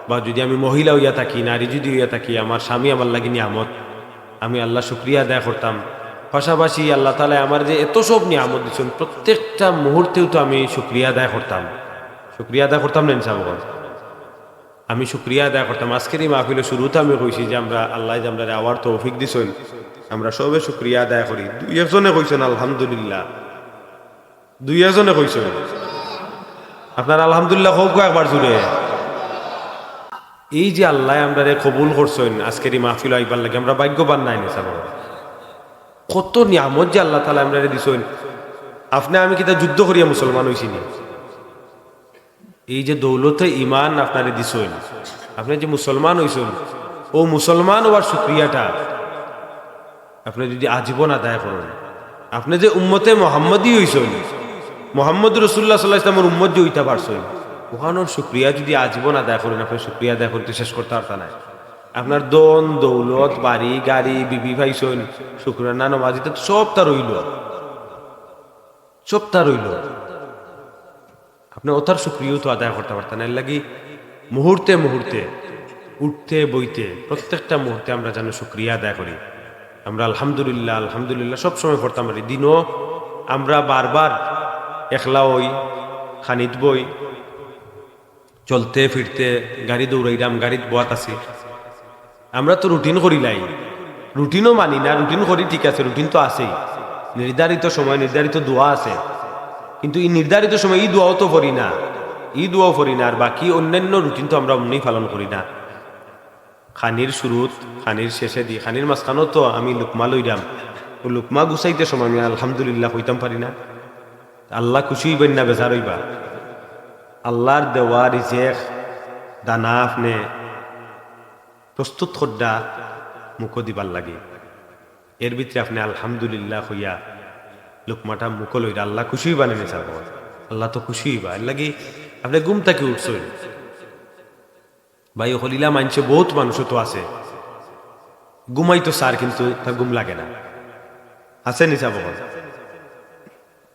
বা যদি আমি মহিলা অইয়া থাকি, নারী যদি অইয়া থাকি, আমার স্বামী আমার লাগি নিয়ামত, আমি আল্লাহর শুকরিয়া আদায় করতাম। পাশাপাশি আল্লাহ তাআলায় আমার যে এত সব নিয়ামত দিছইন, প্রত্যেকটা মুহূর্তেও তো আমি শুকরিয়া আদায় করতাম। শুকরিয়া আদায় করতাম না ইনশাআল্লাহ? আমি শুকরিয়া আদায় করতাম। আজকের এই মাহফিলর শুরুতে আমি কইছি যে আমরা, আল্লায় যে আমরারে আওয়ার তৌফিক দিছইন, আমরা সবে শুকরিয়া আদায় করি। দুই একজনে কইছইন আলহামদুলিল্লাহ, দুই একজনে কইছইন। আপনারা আলহামদুলিল্লাহ কউক্কা একবার জুরে। এই যে আল্লায় আমরারে কবুল করছইন আজকের এই মাহফিলো আইবার লাগি, আমরা ভাগ্যবান নায় নি সাব? কত নিয়ামত যে আল্লাহ তাআলায় আমরারে দিছইন। আপনে আমি কিতা যুদ্ধ করিয়া মুসলমান অইছি নি? এই যে দৌলতে ইমান আপনারে দিছইন, আপনে যে মুসলমান অইছইন, অউ মুসলমান অওয়ার শুকরিয়াটা আপনে যদি আজীবন আদায় করইন, আপনে যে উম্মতে মোহাম্মদী অইছইন, মোহাম্মদ রাসূলুল্লাহ সাল্লাল্লাহু আলাইহি ওয়াসাল্লামর উম্মত যে অইতা পারছইন, অখানর শুকরিয়া যদি আজীবন আদায় করইন, আপনে শুকরিয়া আদায় করিতে শেষ করতা পারতা নায়। আপনার ধন, দৌলত, বাড়ি, গাড়ি, বিবি পাইছইন, শুকরানা নমাজ, ইতা তো সবতা রইলো, সবতা রইলো। আপনে অতার শুকরিয়াও তো আদায় করতা পারতা নায়। এরলাগি মুহূর্তে মুহূর্তে, উঠতে বইতে, প্রত্যেকটা মুহূর্তে আমরা যেন শুকরিয়া আদায় করি। আমরা আলহামদুলিল্লাহ, আলহামদুলিল্লাহ সব সময় পড়তাম পারি। দিনো আমরা বারবার একলা অই, খানিত বই, চলতে ফিরতে, গাড়ি দৌড়াইরাম, গাড়িত বওয়াত আছি। আমরা তো রুটিন করিলাই, রুটিনও মানি না। রুটিন করি ঠিক আছে, রুটিন তো আছেই, নির্ধারিত সময় নির্ধারিত দোয়া আছে, কিন্তু ই নির্ধারিত সময় ই দোয়াও তো পড়ি না, ই দোয়াও পড়ি না, আর বাকি অন্যান্য রুটিন তো আমরা অমনেই পালন করি না। খানির শুরুত, খানির শেষেদি, খানির মাঝখানো তো আমি লুকমা লইরাম, অউ লুকমা গুছাইতে সময় আমি আলহামদুলিল্লাহ কইতাম পারি না। আল্লাহ খুশি অইবা না বেজার অইবা? আল্লাহর দেওয়া রিজেক দানা আপনে প্রস্তুত কররা মুখো দিবার লাগি, এর ভিতরে আপনে আলহামদুলিল্লাহ কইয়া লুকমাটা মুখো লইরা আল্লাহ খুশি অইবা না নি সাব? আল্লাহ তো খুশি অইবা। এরলাগি আপনে ঘুম থাকি উঠছইন, ভাই অকল ইলা মানষে, বউত মানুষও তো আছে, ঘুমাইতো চার কিন্তু তার ঘুম লাগে না, আছে নি সাব?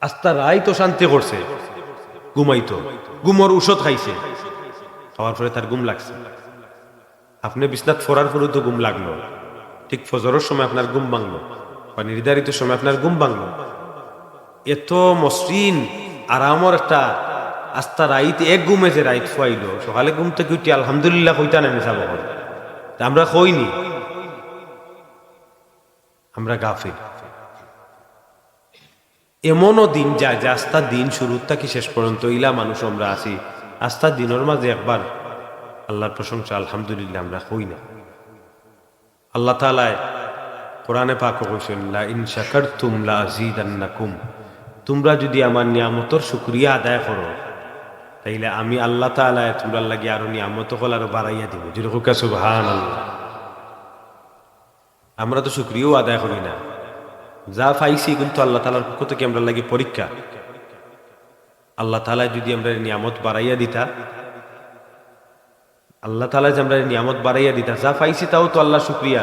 আস্তা রাইত অশান্তি করছে, ঘুমাইতো, ঘুমর ঔষধ খাইছে, খাওয়ার পরে তার ঘুম লাগছে। আপনে বিছনাত পড়ার পরেউ তো ঘুম লাগলো, ঠিক ফজরর সময় আপনার ঘুম ভাঙলো, বা নির্ধারিত সময় আপনার ঘুম ভাঙলো। এত মসৃণ আরামর একটা আস্তা রাইত, এক ঘুমে যে রাইত ফুয়াইলো, সকালে ঘুম থাকি উঠি আলহামদুলিল্লাহ কইতা নায় নি সাব? তে আমরা কই নি, আমরা গাফিল। এমনও দিন যায় যে আস্তা দিন শুরু থাকি শেষ পর্যন্ত ইলা মানুষ আমরা আছি, আস্তা দিনর মাঝে একবার আল্লাহর প্রশংসা আলহামদুলিল্লাহ আমরা কই না। আল্লাহ তাআলায় কোরআনে পাকো কইছইন, "লা ইন শাকারতুম লা আযীদান্নাকুম।" তুমরা যদি আমার নিয়ামতর শুকরিয়া আদায় করো, তাইলে আমি আল্লাহ তাআলায় তুমরার লাগি আরো নিয়ামত অকল আরো বাড়াইয়া দিমু। জোরে কউক্কা সুবহানাল্লাহ। আমরা তো শুকরিয়াও আদায় করি না। যা পাইছি কিন্তু আল্লাহ তাআলার পক্ষ থাকি আমরার লাগি পরীক্ষা। আল্লাহ তাআলায় যদি আমরারে নিয়ামত বাড়াইয়া দিতা, আল্লাহ তাআলায় যে আমরারে নিয়ামত বাড়াইয়া দিতা, যা পাইছি তাও তো আল্লাহর শুকরিয়া,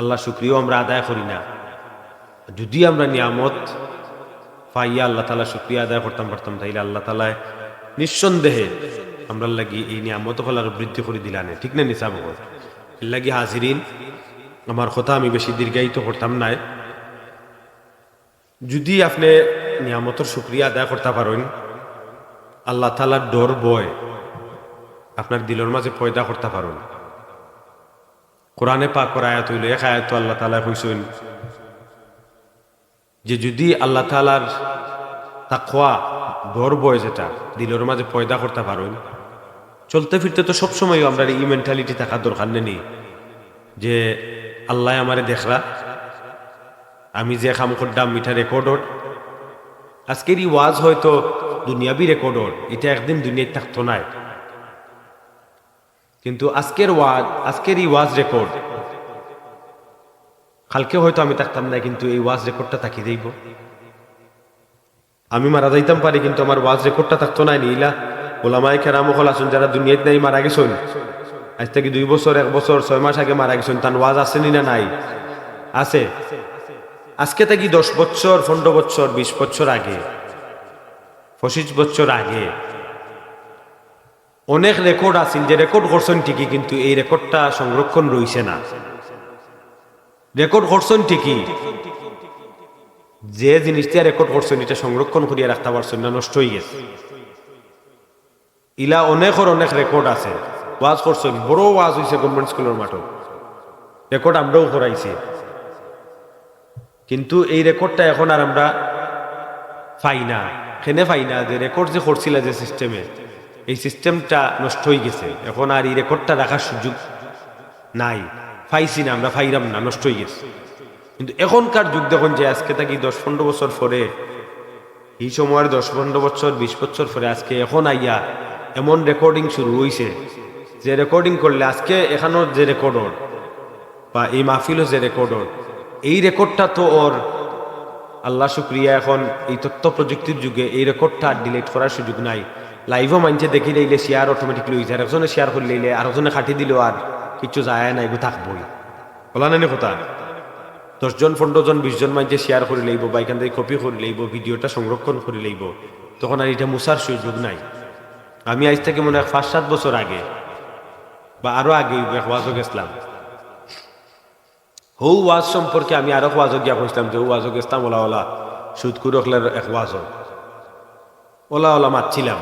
আল্লাহর শুকরিয়াও আমরা আদায় করি না। যদি আমরা নিয়ামত পাইয়া আল্লাহ তাআলার শুকরিয়া আদায় করতাম পারতাম, তাইলে আল্লাহ তাআলায় নিঃসন্দেহে আমরার লাগি এই নিয়ামত অকল আরো বৃদ্ধি করি দিলা নে, ঠিক না নি সাব? এরলাগি হাজিরিন, আমার কথা আমি বেশি দীর্ঘায়িত করতাম নায়। যদি আপনে নিয়ামতর শুকরিয়া আদায় করতা পারইন, আল্লাহ তাআলার ডর ভয় আপনার দিলর মাঝে পয়দা করতা পারইন। কোরআনে পাকর আয়াত অইলো, এক আয়াত তো আল্লাহ তাআলায় কইছইন যে যদি আল্লাহ তাআলার তাকওয়া, ডর ভয় যেটা দিলর মাঝে পয়দা করতা পারইন, চলতে ফিরতে তো সবসময় আমরার ই মেন্টালিটি থাকা দরকার নি যে আল্লায় আমারে দেখরা, আমি যে কাম করলাম ইটা রেকর্ড অর। আজকের ই ওয়াজ হয়তো দুনিয়াবি রেকর্ড অর, ইটা একদিন দুনিয়াত থাকতো নায়, কিন্তু আজকের ওয়াজ, আজকের ই ওয়াজ রেকর্ড, কালকে হয়তো আমি থাকতাম নায়, কিন্তু এই ওয়াজ রেকর্ডটা থাকি যাইবো। আমি মারা যাইতাম পারি, কিন্তু আমার ওয়াজ রেকর্ডটা থাকতো নায় নি। ইলা ওলামায়ে কেরাম অকল আছইন যারা দুনিয়াত নাই, মারা গেছইন, আইজ থাকি দুই বছর, এক বছর, ছয় মাস আগে মারা গেছইন, তান ওয়াজ আছে নি না নাই? আছে। আজকে থাকি দশ বছর, পনেরো বছর, বিশ বছর আগে, পঁচিশ বছর আগে অনেক রেকর্ড আছিল যে রেকর্ড করছইন ঠিকই, কিন্তু এই রেকর্ডটা সংরক্ষণ রইছে না। রেকর্ড করছইন ঠিকই, যে জিনিসটা রেকর্ড করছইন ইটা সংরক্ষণ করিয়া রাখতা পারছইন না, নষ্ট অইগেছে। ইলা অনেকর অনেক রেকর্ড আছে, ওয়াজ করছইন, বড় ওয়াজ অইছে গভর্নমেন্ট স্কুলর মাঠো, রেকর্ড আমরাও করাইছি, কিন্তু এই রেকর্ডটা এখন আর আমরা পাই না। কেনে পাই না? যে রেকর্ড যে করছিলা যে সিস্টেমে, এই সিস্টেমটা নষ্ট অইগেছে, এখন আর ই রেকর্ডটা রাখার সুযোগ নাই, পাইছি না আমরা, পাইরাম না, নষ্ট অইগেছে। কিন্তু এখনকার যুগ দেখইন যে আজকে থাকি দশ পনেরো বছর পরে, ই সময়র দশ পনেরো বছর, বিশ বছর পরে আজকে এখন আইয়া এমন রেকর্ডিং শুরু অইছে যে রেকর্ডিং করলে আজকে এখানোর যে রেকর্ড অর বা এই মাহফিলও যে রেকর্ড অর, এই রেকর্ডটা তো অর আল্লাহ শুক্রিয়া, এখন এই তথ্য প্রযুক্তির যুগে এই রেকর্ডটা আর ডিলিট করার সুযোগ নাই। লাইভও মানষে দেখিলাইলে শেয়ার অটোমেটিকলি অইযার, একজনে শেয়ার করিলাইলে আরোজনে কাটি দিলেও আর কিচ্ছু যায় না, এগু থাকবোই। অলা নানি কথা? দশ জন, পনেরো জন, বিশ জন মানষে শেয়ার করিলাইবো বা ইখান থাকি কপি করিলাইবো, ভিডিওটা সংরক্ষণ করিলাইবো, তখন আর ইটা মুছার সুযোগ নাই। আমি আইজ থাকি মনে অয় পাঁচ সাত বছর আগে বা আরো আগে অইবো, এক ওয়াজও গেছলাম। হউ ওয়াজ সম্পর্কে আমি আরো ওয়াজও গিয়া কইছলাম যে হউ ওয়াজও গেছলাম, অলা অলা সুদখুর অকলর এক ওয়াজও, অলা অলা মাতছিলাম।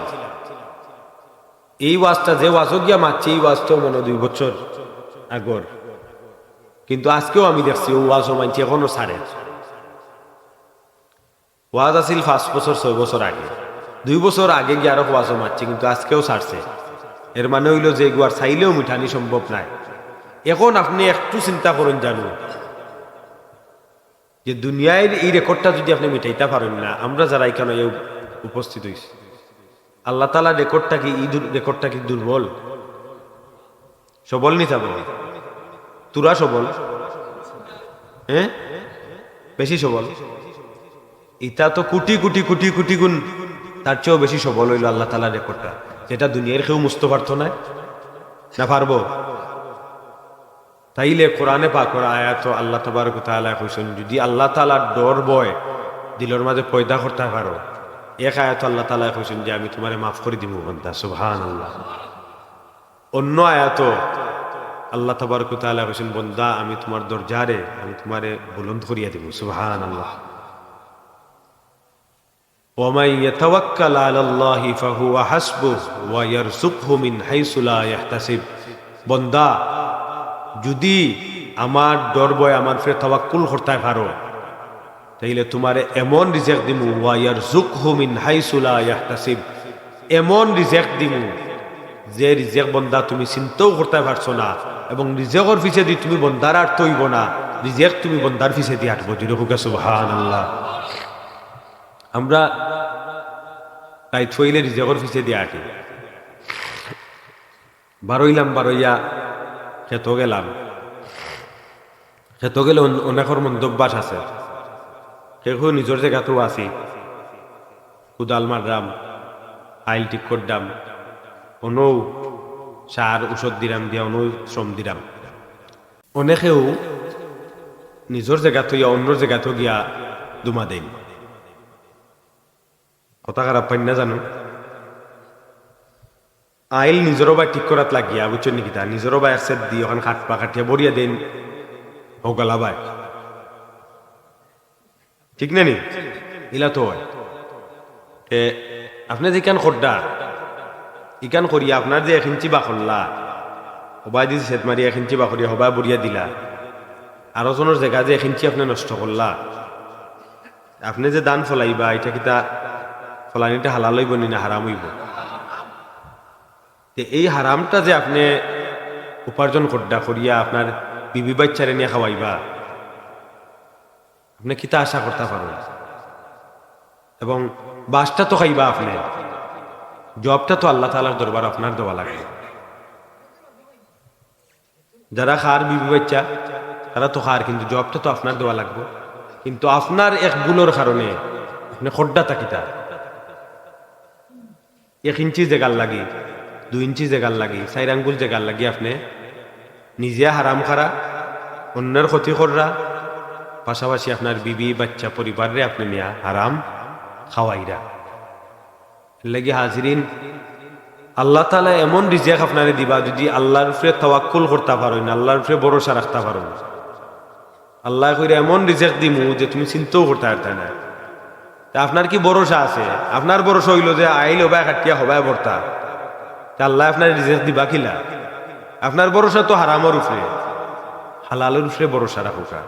এই ওয়াজটা যে ওয়াজও গিয়া মাতছি, এই ওয়াজটাও মনে অয় দুই বছর আগর, কিন্তু আজকেও আমি দেখছি হউ ওয়াজও মানষে এখনো ছাড়ের। ওয়াজ আছিল পাঁচ বছর, ছয় বছর আগে, দুই বছর আগে গিয়া আরো ওয়াজও মাতছি, কিন্তু আজকেও ছাড়ছে। এর মানে অইলো যে এগু আর চাইলেও মিটানি সম্ভব নায়। এখন আপনে একটু চিন্তা করইন জানু, যে দুনিয়ার ই রেকর্ডটা যুদি আপনে মিটাইতা পারইন না, আমরা যারা ইখানো আইয়া উপ-, উপস্থিত অইছি, আল্লাহ তাআলার রেকর্ডটা কি, ই দুর-, রেকর্ডটা কি দুর্বল? সবল নি সবল? থুড়া সবল? হ্যাঁ, বেশি সবল। ইটা তো কোটি কোটি কোটি কোটি গুণ তার চেয়েও বেশি সবল অইলো আল্লাহ তাআলার রেকর্ডটা, যেটা দুনিয়ার কেউ মুছতো পারতো নায়। না পারবো? তাইলে কোরআনে পাকর আয়াতো আল্লাহ তাবারক ওয়া তাআলায় কইছইন, যুদি আল্লাহ তাআলার ডর ভয় দিলর মাঝে পয়দা করতা পারো, এক আয়াতো আল্লাহ তাআলায় কইছইন যে, "আমি তুমারে মাফ করি দিমু বান্দা।" সুবহানাল্লাহ। অন্য আয়াতো আল্লাহ তাবারক ওয়া তাআলায় কইছইন, "বন্দা, আমি তুমার দরজারে, আমি তুমারে বুলন্দ করিয়া দিমু।" সুবহানাল্লাহ। "ওয়া মান ইয়াতাওয়াক্কাল আলাল্লাহি ফাহুয়া হাসবুহ ওয়া ইয়ারযুকহু মিন হাইসু লা ইয়াহতাসিব।" বন্দা, যুদি আমার ডর ভয় আমার উপরে তাওয়াক্কুল করতায় পারো, তাইলে তুমারে এমন রিজেক দিমু, "ওয়া ইয়ারযুকহু মিন হাইসু লা ইয়াহতাসিব", এমন রিজেক দিমু, যে রিজেক বন্দা তুমি চিন্তাও করতায় পারছো না, এবং রিজেকর পিছেদি তুমি বন্দার আর্ত অইবো না, রিজেক তুমি বন্দার পিছেদি আটবো। জোরে কউক্কা সুবহানাল্লাহ। আমরা রাইত অইলে রিজেকর পিছেদি আটি। বারইলাম, বারইয়া খেতো গেলাম। খেতো গেলে অন-, অনেকর মন্দ অভ্যাস আছে। কেউ কেউ নিজর জাগাত আছি, কুদাল মাররাম, আইল ঠিক কররাম, অনউ সার ঔষধ দিরাম, দিয়া অনউ শ্রম দিরাম। অনেকেউ নিজর জাগাত অইয়া অন্যর জাগাত গিয়া দুমা দেইন। কথা খারাপ পাইন না জানু। আইল নিজর বায় ঠিক করাত লাগিয়া, বুঝছইন নি কিতা? নিজর বায় এক সেট দি অখান কাটবা, কাটিয়া ভরিয়া দেইন, হগলা বায়। ঠিক না নি? ইলা তো অয়। এ, আপনে যে ইখান কররা, ইখান করিয়া আপনার যে এক ইঞ্চি বাকরলা, হবায় দি সেট মারিয়া এক ইঞ্চি বাকরিয়া হবায় ভরিয়া দিলা, আরোজনর জাগা যে এক ইঞ্চি আপনে নষ্ট করলা, আপনে যে ধান ফলাইবা, ইটা কিতা ফলানিটা হালাল অইবো নি না হারাম অইবো? তে এই হারামটা যে আপনে উপার্জন করডা করিয়া আপনার বিবি বাইচ্চারে নিয়া খাওয়াইবা, আপনে কিতা আশা করতা পারইন? এবং বাসটা তো খাইবা আপনে, জবাবটা তো আল্লাহ তাআলার দরবার আপনার দেওয়া লাগবো। যারা খার বিবি বাইচ্চা, তারা তো খার, কিন্তু জবাবটা তো আপনার দেওয়া লাগবো। কিন্তু আপনার এক ভুলর কারণে আপনে খড্ডা থাকিতা এক ইঞ্চি জেগার লাগি, দুই ইঞ্চি জেগার লাগি, চাইর আঙ্গুল জেগার লাগি আপনে নিজে হারাম খারা, অন্যর ক্ষতি কররা, পাশাপাশি আপনার বিবি, বাইচ্চা, পরিবাররে আপনে নিয়া হারাম খাওয়াইরা। এর লাগি হাজিরিন, আল্লাহ তাআলা এমন রিজেক আপনারে দিবা, যদি আল্লাহর উপরে তাওয়াক্কুল করতা পারইন, আল্লাহর উপরে ভরসা রাখতা পারইন। আল্লায় কইরা এমন রিজেক দিমু যে তুমি চিন্তাও করতা পারতায় না। তে আপনার কি ভরসা আছে? আপনার ভরসা অইলো যে আইল হবায় কাটিয়া হবায় ভর্তা। তে আল্লায় আপনারে রিজেক দিবা কিলা? আপনার ভরসা তো হারামর উপরে, হালালর উপরে ভরসা রাখউক্কা।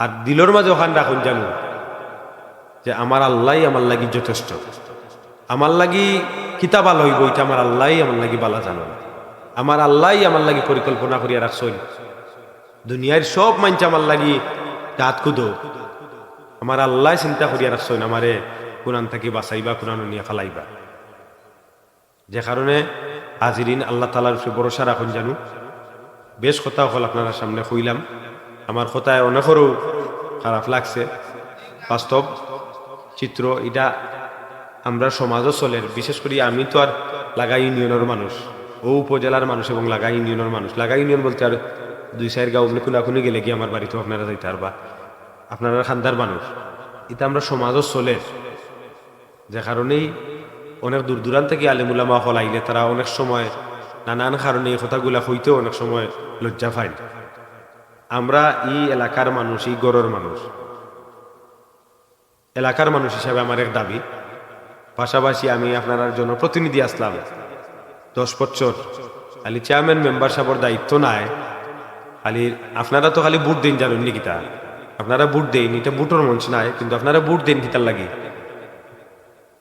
আর দিলর মাঝে অখান রাখইন জানু যে আমার আল্লাহই আমার লাগি যথেষ্ট। আমার লাগি কিতা ভালা অইবো, ইটা আমার আল্লাহই আমার লাগি ভালা জানইন। আমার আল্লাহই আমার লাগি পরিকল্পনা করিয়া রাখছইন। দুনিয়ার সব মাইনষে আমার লাগি গাত খুদউক, আমার আল্লায় চিন্তা করিয়া রাখছইন আমারে কুনান থাকি বাঁচাইবা, কুনানো নিয়া ফালাইবা। যে কারণে হাজিরিন, আল্লাহ তাআলার উপরে ভরসা রাখইন জানু। বেশ কথা অকল আপনারার সামনে কইলাম, আমার কথায় অনেকরও খারাপ লাগছে। বাস্তব চিত্র ইটা আমরার সমাজও চলের। বিশেষ করি আমি তো আর লাগা ইউনিয়নর মানুষ, অউ উপজেলার মানুষ এবং লাগা ইউনিয়নর মানুষ। লাগা ইউনিয়ন বলতে আর দুই চাইর গাঁও অমনি কুনাকুনি গেলেগি আমার বাড়িত আপনারা যাইতা পারবা, আপনারার খান্দার মানুষ। ইটা আমরার সমাজও চলের। যে কারণেই অনেক দূর দূরান্ত থাকি আলেম উলামা অকল আইলে তারা অনেক সময় নানান কারণে এই কথাগুলা কইতেও অনেক সময় লজ্জা পাইন। আমরা ই এলাকার মানুষ, ই ঘরর মানুষ, এলাকার মানুষ হিসাবে আমার এক দাবি। পাশাপাশি আমি আপনারার জনপ্রতিনিধি আছলাম দশ বছর, খালি চেয়ারম্যান মেম্বার সাবর দায়িত্ব নায়। খালি আপনারা তো খালি ভোট দেইন, জানইন নি কিতা? আপনারা ভোট দেইন, ইটা ভোটর মঞ্চ নায়, কিন্তু আপনারা ভোট দেইন কিতার লাগি?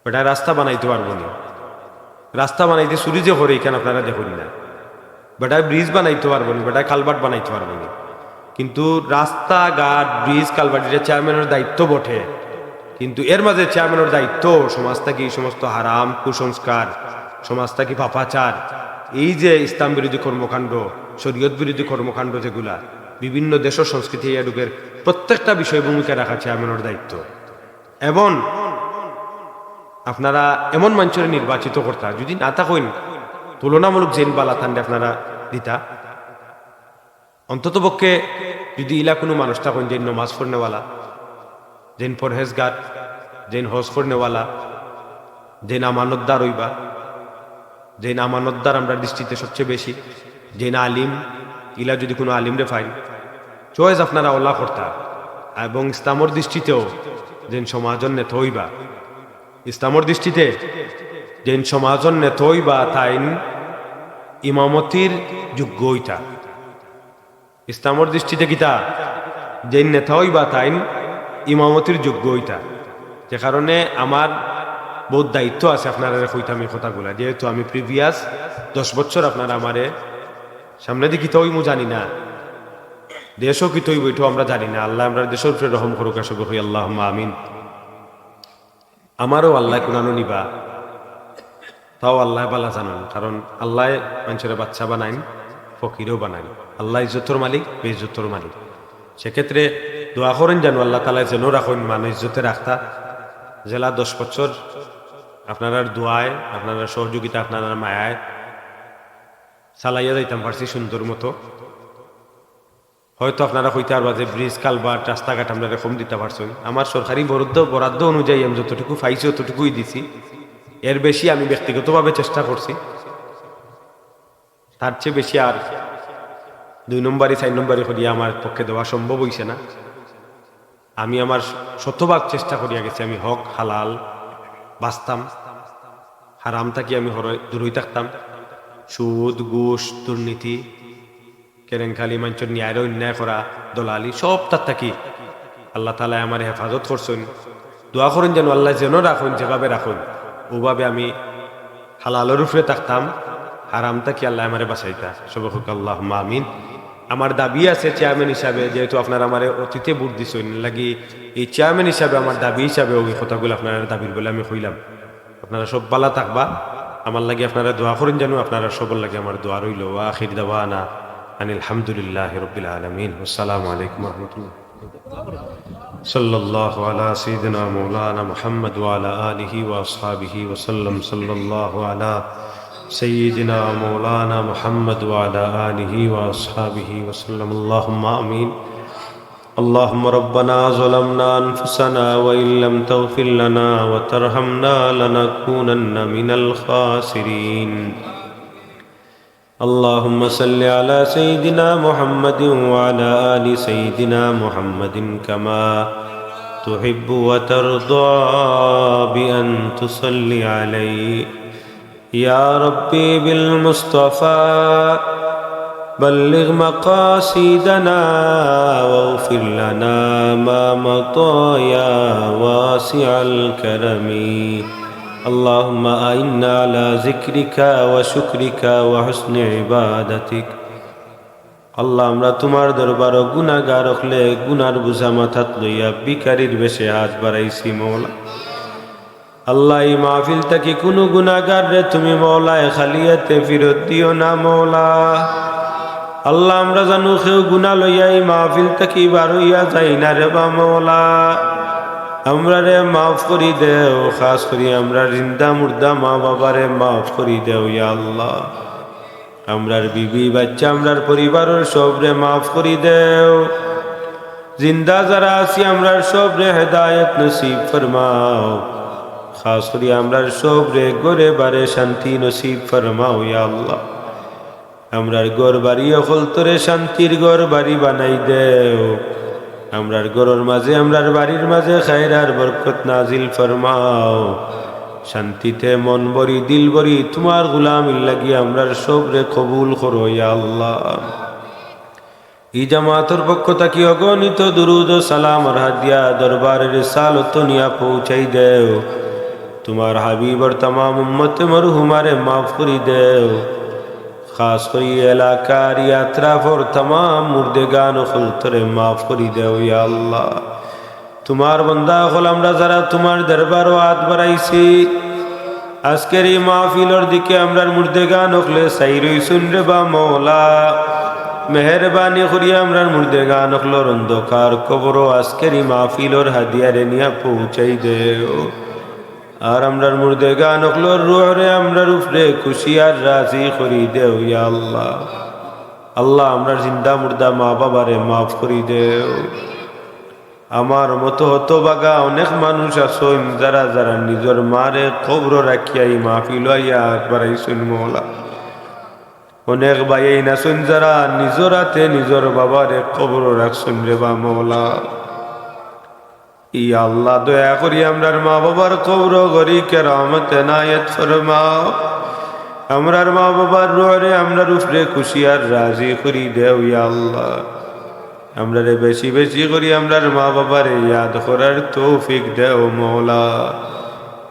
বেটায় রাস্তা বানাইতো পারবো নি? রাস্তা বানাইতে চুরি যে করে, ইখান আপনারা দেখইন না। বেটায় ব্রিজ বানাইতো পারবো নি, বেটায় কালভার্ট বানাইতো পারবো নি। কিন্তু রাস্তাঘাট, ব্রিজ, কালভার্ট, ইটা চেয়ারম্যানর দায়িত্ব বটে। কিন্তু এর মাঝে চেয়ারম্যানর দায়িত্ব সমাজ থাকি এই সমস্ত হারাম, কুসংস্কার, সমাজ থাকি পাপাচার, এই যে ইসলাম বিরোধী কর্মকাণ্ড, শরীয়ত বিরোধী কর্মকাণ্ড যেগুলা, বিভিন্ন দেশর সংস্কৃতি ইয়া ঢুকের, প্রত্যেকটা বিষয়ে ভূমিকা রাখা চেয়ারম্যানর দায়িত্ব। এবং আপনারা এমন মানষরে নির্বাচিত করতা, যদি না থাকইন তুলনামূলক যেইন বালা তানরে আপনারা দিতা, অন্তত পক্ষে যদি ইলা কুনু মানুষ থাকইন যেইন নমাজ পড়নেওয়ালা, যেইন পরহেজগার, যেইন হজ করনেওয়ালা, যেইন আমানতদার অইবা, যেইন আমানতদার আমরার দৃষ্টিতে সবচেয়ে বেশি, যেইন আলিম, ইলা যদি কুনু আলিমরে পাইন, choice আপনারা অলা করতা। এবং ইসলামর দৃষ্টিতেও যেইন সমাজর নেতা অইবা, ইসলামর দৃষ্টিতে যেইন সমাজর নেতা অইবা, তাইন ইমামতির যোগ্য অইতা। ইসলামর দৃষ্টিতে কিতা? যেইন নেতা অইবা, তাইন ইমামতির যোগ্য অইতা। যে কারণে আমার বউত দায়িত্ব আছে আপনারারে কইতাম ই কথাগুলা, যেহেতু আমি previous দশ বছর আপনারা আমারে, সামনেদি কিতা অইমু জানি না, দেশও কিতা অইবো ইটাও আমরা জানি না। আল্লায় আমরার দেশর উপরে রহম করুক্কা, সবে কই আল্লাহুম্মা আমিন। আমারেও আল্লায় কুনানো নিবা, তাও আল্লায় বালা জানইন, কারণ আল্লায় মানষরে বাদশা বানাইন, ফকিরও বানাইন। আল্লাহ ইজ্জতর মালিক, বেইজ্জতর মালিক। সেক্ষেত্রে দোয়া করইন জানু আল্লাহ তাআলায় যেন রাখইন, মান ইজ্জতে রাখতা। যেলা দশ বছর আপনারার দোয়ায়, আপনারার সহযোগিতা, আপনারার মায়ায় চালাইয়া যাইতাম পারছি সুন্দর মতো। হয়তো আপনারা কইতা পারবা যে ব্রিজ, কালভার্ট, রাস্তাঘাট আমরারে কম দিতা পারছইন। আমার সরকারি বরাদ্দ, বরাদ্দ অনুযায়ী আমি যতটুকু পাইছি অতটুকুই দিছি, এর বেশি আমি ব্যক্তিগতভাবে চেষ্টা করছি। তার চেয়ে বেশি আর দুই নম্বরি, চাইর নম্বরি করিয়া আমার পক্ষে দেওয়া সম্ভব অইছে না। আমি আমার শতভাগ চেষ্টা করিয়া গেছি, আমি হক হালাল বাঁচতাম, হারাম থাকি আমি হরই-, দূরই থাকতাম। সুদ, ঘুষ, দুর্নীতি, কেলেঙ্কারি, মানষর ন্যায়রে অন্যায় করা, দলালি, সবতার থাকি আল্লাহ তাআলায় আমারে হেফাজত করছইন। দোয়া করইন যেন আল্লায় যেন রাখইন, যেভাবে রাখইন, অউভাবে আমি হালালর উপরে থাকতাম, আরাম থাকি আল্লায় আমারে বাঁচাইতা। সবে কউক্কা আল্লাহুম্মা আমিন। আমার দাবি আছে চেয়ারম্যান হিসাবে, যেহেতু আপনারা আমারে অতীতে ভোট দিছইন, লাগি এই চেয়ারম্যান হিসাবে আমার দাবি হিসাবে ওই কথাগুলা আপনারার দাবির বলে আমি কইলাম। আপনারা সব ভালা থাকবা, আমার লাগি আপনারা দোয়া করইন জানু, আপনারা সবর লাগি আমার দোয়া রইলো। ওয়া আখির দাওয়ানা আনিল হামদুলিল্লাহি রাব্বিল আলামিন। আসসালামু আলাইকুম ওয়া রাহমাতুল্লাহ। صلى الله على سيدنا مولانا محمد وعلى آله وأصحابه وسلم. صلى الله على سيدنا مولانا محمد وعلى آله وأصحابه وسلم. اللهم آمين. اللهم ربنا ظلمنا أنفسنا وإن لم تغفر لنا وترحمنا لنكونن من الخاسرين. اللهم صل على سيدنا محمد وعلى آل سيدنا محمد كما تحب وترضى بأن تصلي عليه. يا ربي بالمصطفى بلغ مقاصدنا واغفر لنا ما مضى يا واسع الكرم. اللهم أعنا على ذكرك وشكرك وحسن عبادتك. আল্লাহ, আমরা তুমার দরবারো গুনাগার অকলে গুনার বুঝা মাথাত লইয়া ভিখারির বেশে হাত বাড়াইছি মওলা। আল্লাহ, ই মাহফিল থাকি কুনু গুনাগাররে তুমি মওলায় খালি আতে ফিরত দিও না মওলা। আল্লাহ, আমরা জানু কেউ গুনা লইয়া ই মাহফিল থাকি বার অইয়া যাই না রেবা মওলা। আমরারে মাফ করি দেও, খাছ করি আমরার জিন্দা মুর্দা মা বাবারে মাফ করি দেও ইয়া আল্লাহ। আমরার বিবি বাচ্চা, আমরার পরিবারর সবরে মাফ করি দেও। জিন্দা যারা আছি আমরার সবরে হেদায়েত নসিব ফরমাও। খাছ করি আমরার সবরে ঘরে বারে শান্তি নসিব ফরমাও ইয়া আল্লাহ। আমরার ঘর বাড়ি অকলতরে শান্তির ঘর বাড়ি বানাই দেও। আমরার ঘরর মাঝে, আমরার বাড়ির মাঝে খাইর আর বরকত নাজিল ফরমাও। শান্তিতে মন ভরি, দিল ভরি তুমার গুলামির লাগি আমরার সবরে কবুল করো ইয়া আল্লাহ। ই জামাতর পক্ষ থাকি অগণিত দুরুদ ও সালাম আর হাদিয়া দরবারে রিসালত নিয়া পৌঁছাই দেও। তুমার হাবিবর তামাম উম্মতে মরহুমারে মাফ করি দেও। খাছ করি এলাকার ই আতরাফর তামাম মুর্দেগান অকলতরে মাফ করি দেও ইয়া আল্লাহ। তুমার বান্দা অকল আমরা যারা তুমার দরবারো হাত বাড়াইছি, আজকের ই মাহফিলর দিকে আমরার মুর্দেগান অকলে চাই রইছইন রেবা মওলা। মেহেরবানি করি আমরার মুর্দেগান অকলর অন্ধকার কবরো আজকের ই মাহফিলর হাদিয়ারে নিয়া পৌঁছাই দেও। আর আমরার মুর্দেগান অকলর রুহরে আমরার উপরে খুশি আর রাজি করি দেও ইয়া আল্লাহ। আল্লাহ, আমরার জিন্দা মুর্দা মা বাবারে মাফ করি দেও। আমার মতো হতভাগা অনেক মানুষ আছইন যারা, যারা নিজর মারে কবরো রাখিয়া ই মাহফিলো আইয়া হাত বাড়াইছইন মওলা। অনেক ভাইয়াইন আছইন যারা নিজর আতে নিজর বাবারে কবরো রাখছইন রেবা মওলা। ইয়া আল্লাহ, দয়া করি আমরার মা বাবার কবরো ঘরি কেরামত এনায়েত ফরমাও। আমরার মা বাবার রুহরে আমরার উপরে খুশি আর রাজি করি দেও ইয়া আল্লাহ। আমরারে বেশি বেশি করি আমরার মা বাবারে ইয়াদ করার তৌফিক দেও মওলা।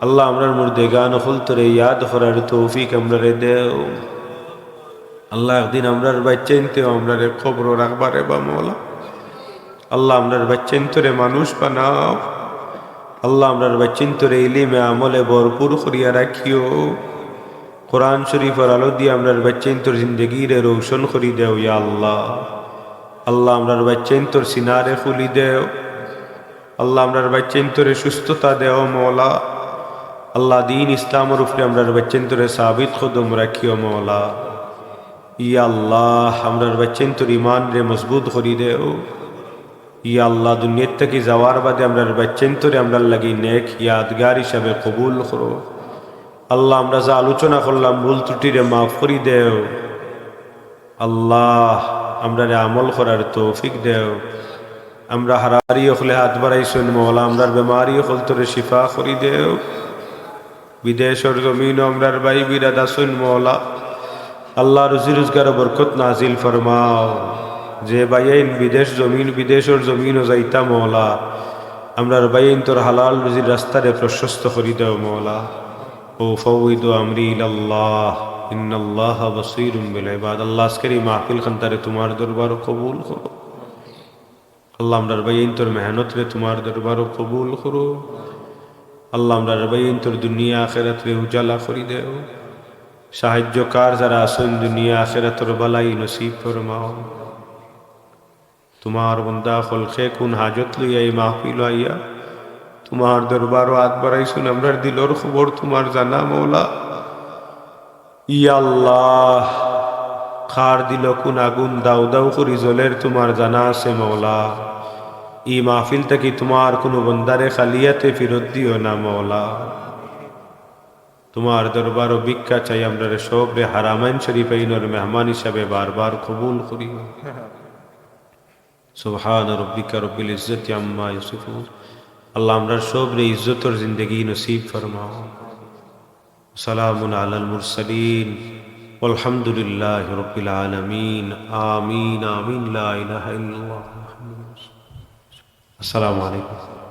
আল্লাহ, আমরার মুর্দেগান অকলতরে ইয়াদ করার তৌফিক আমরারে দেও। আল্লাহ, একদিন আমরার বাচ্চাইন্তেও আমরারে কবরো রাখবা রেবা মওলা। আল্লাহ, আমরার বাচ্চাইন্তরে মানুষ বানাও। আল্লাহ, আমরার বাচ্চাইন্তরে ইলিমে আমলে ভরপুর করিয়া রাখিও। কোরআন শরীফর আলো দিয়া আমরার বাচ্চাইন্তর জিন্দেগিরে রোশন করি দেও ইয়া আল্লাহ। আল্লাহ, আমরার বাচ্চাইন্তর সিনারে খুলি দেও। আল্লাহ, আমরার বাচ্চাইন্তরে সুস্থতা দেও মওলা। আল্লাহ, দ্বীন ইসলামর উপরে আমরার বাচ্চাইন্তরে সাবিত কদম রাখিও মওলা। ইয়া আল্লাহ, আমরার বাচ্চাইন্তর ইমানরে মজবুত করি দেও। ইয়া আল্লাহ, দুনিয়ার থাকি যাওয়ার বাদে আমরার বাচ্চাইন্তরে আমরার লাগি নেক ইয়াদগার হিসাবে কবুল করো। আল্লাহ, আমরা যে আলোচনা করলাম, ভুল ত্রুটিরে মাফ করি দেও। আল্লাহ, আমরারে আমল করার তৌফিক দেও। আমরা হারারি অকলে হাত বাড়াইছইন মওলা, আমরার বেমারি অকলতরে শিফা করি দেও। বিদেশর জমিনো আমরার ভাই বিরাদ আছইন মওলা, আল্লাহ, রুজি রোজগারো বরকত নাজিল ফরমাও। যে ভাইয়াইন বিদেশ জমিন, বিদেশর জমিনো যাইতা মওলা, আমরার ভাইয়াইন্তর হালাল রুজির রাস্তারে প্রশস্ত করি দেও মওলা। أفوض أمري إلى الله ইন্নাল্লাহা বাসীরুম বিল ইবাদ। আল্লাহ, আজকের এই মাহফিল খানতারে তুমার দরবারো কবুল করো। আল্লাহ, আমরার ভাইয়াইন্তর মেহনতরে তুমার দরবারো কবুল করো। আল্লাহ, আমরার ভাইয়াইন্তর দুনিয়া আখিরাতরে উজালা করি দেও। সাহায্যকার যারা আছইন, দুনিয়া আখিরাতর ভালাই নসিব ফরমাও। তুমার বন্দা অকল কে কুন হাজত লইয়া এই মাহফিলো আইয়া তুমার দরবারো আত বাড়াইছইন, আমরার দিলর খবর তুমার জানা মওলা। ইয়া আল্লাহ, কার দিলো কুন আগুন দাউ দাউ করি জ্বলের তুমার জানা আছে মওলা। ই মাহফিল থাকি তুমার কুনু বন্দারে খালি আতে ফিরত দিও না মওলা। তুমার দরবারো ভিক্ষা চাই, আমরারে সবরে হারামাইন শরীফাইনর মেহমান হিসাবে বারবার কবুল করিও। সুবহানা রাব্বিকা রাব্বিল ইজ্জাতি আম্মা ইয়াসিফুন। আল্লাহ, আমরার সবরে ইজ্জতর জিন্দেগি নসিব ফরমাও। সালামুন আলাল মুরসালিন। ওয়ালহামদুলিল্লাহি রাব্বিল আলামিন। আমিন, আমিন। লা ইলাহা ইল্লাল্লাহ মুহাম্মাদুর রাসূলুল্লাহ। আসসালামু আলাইকুম।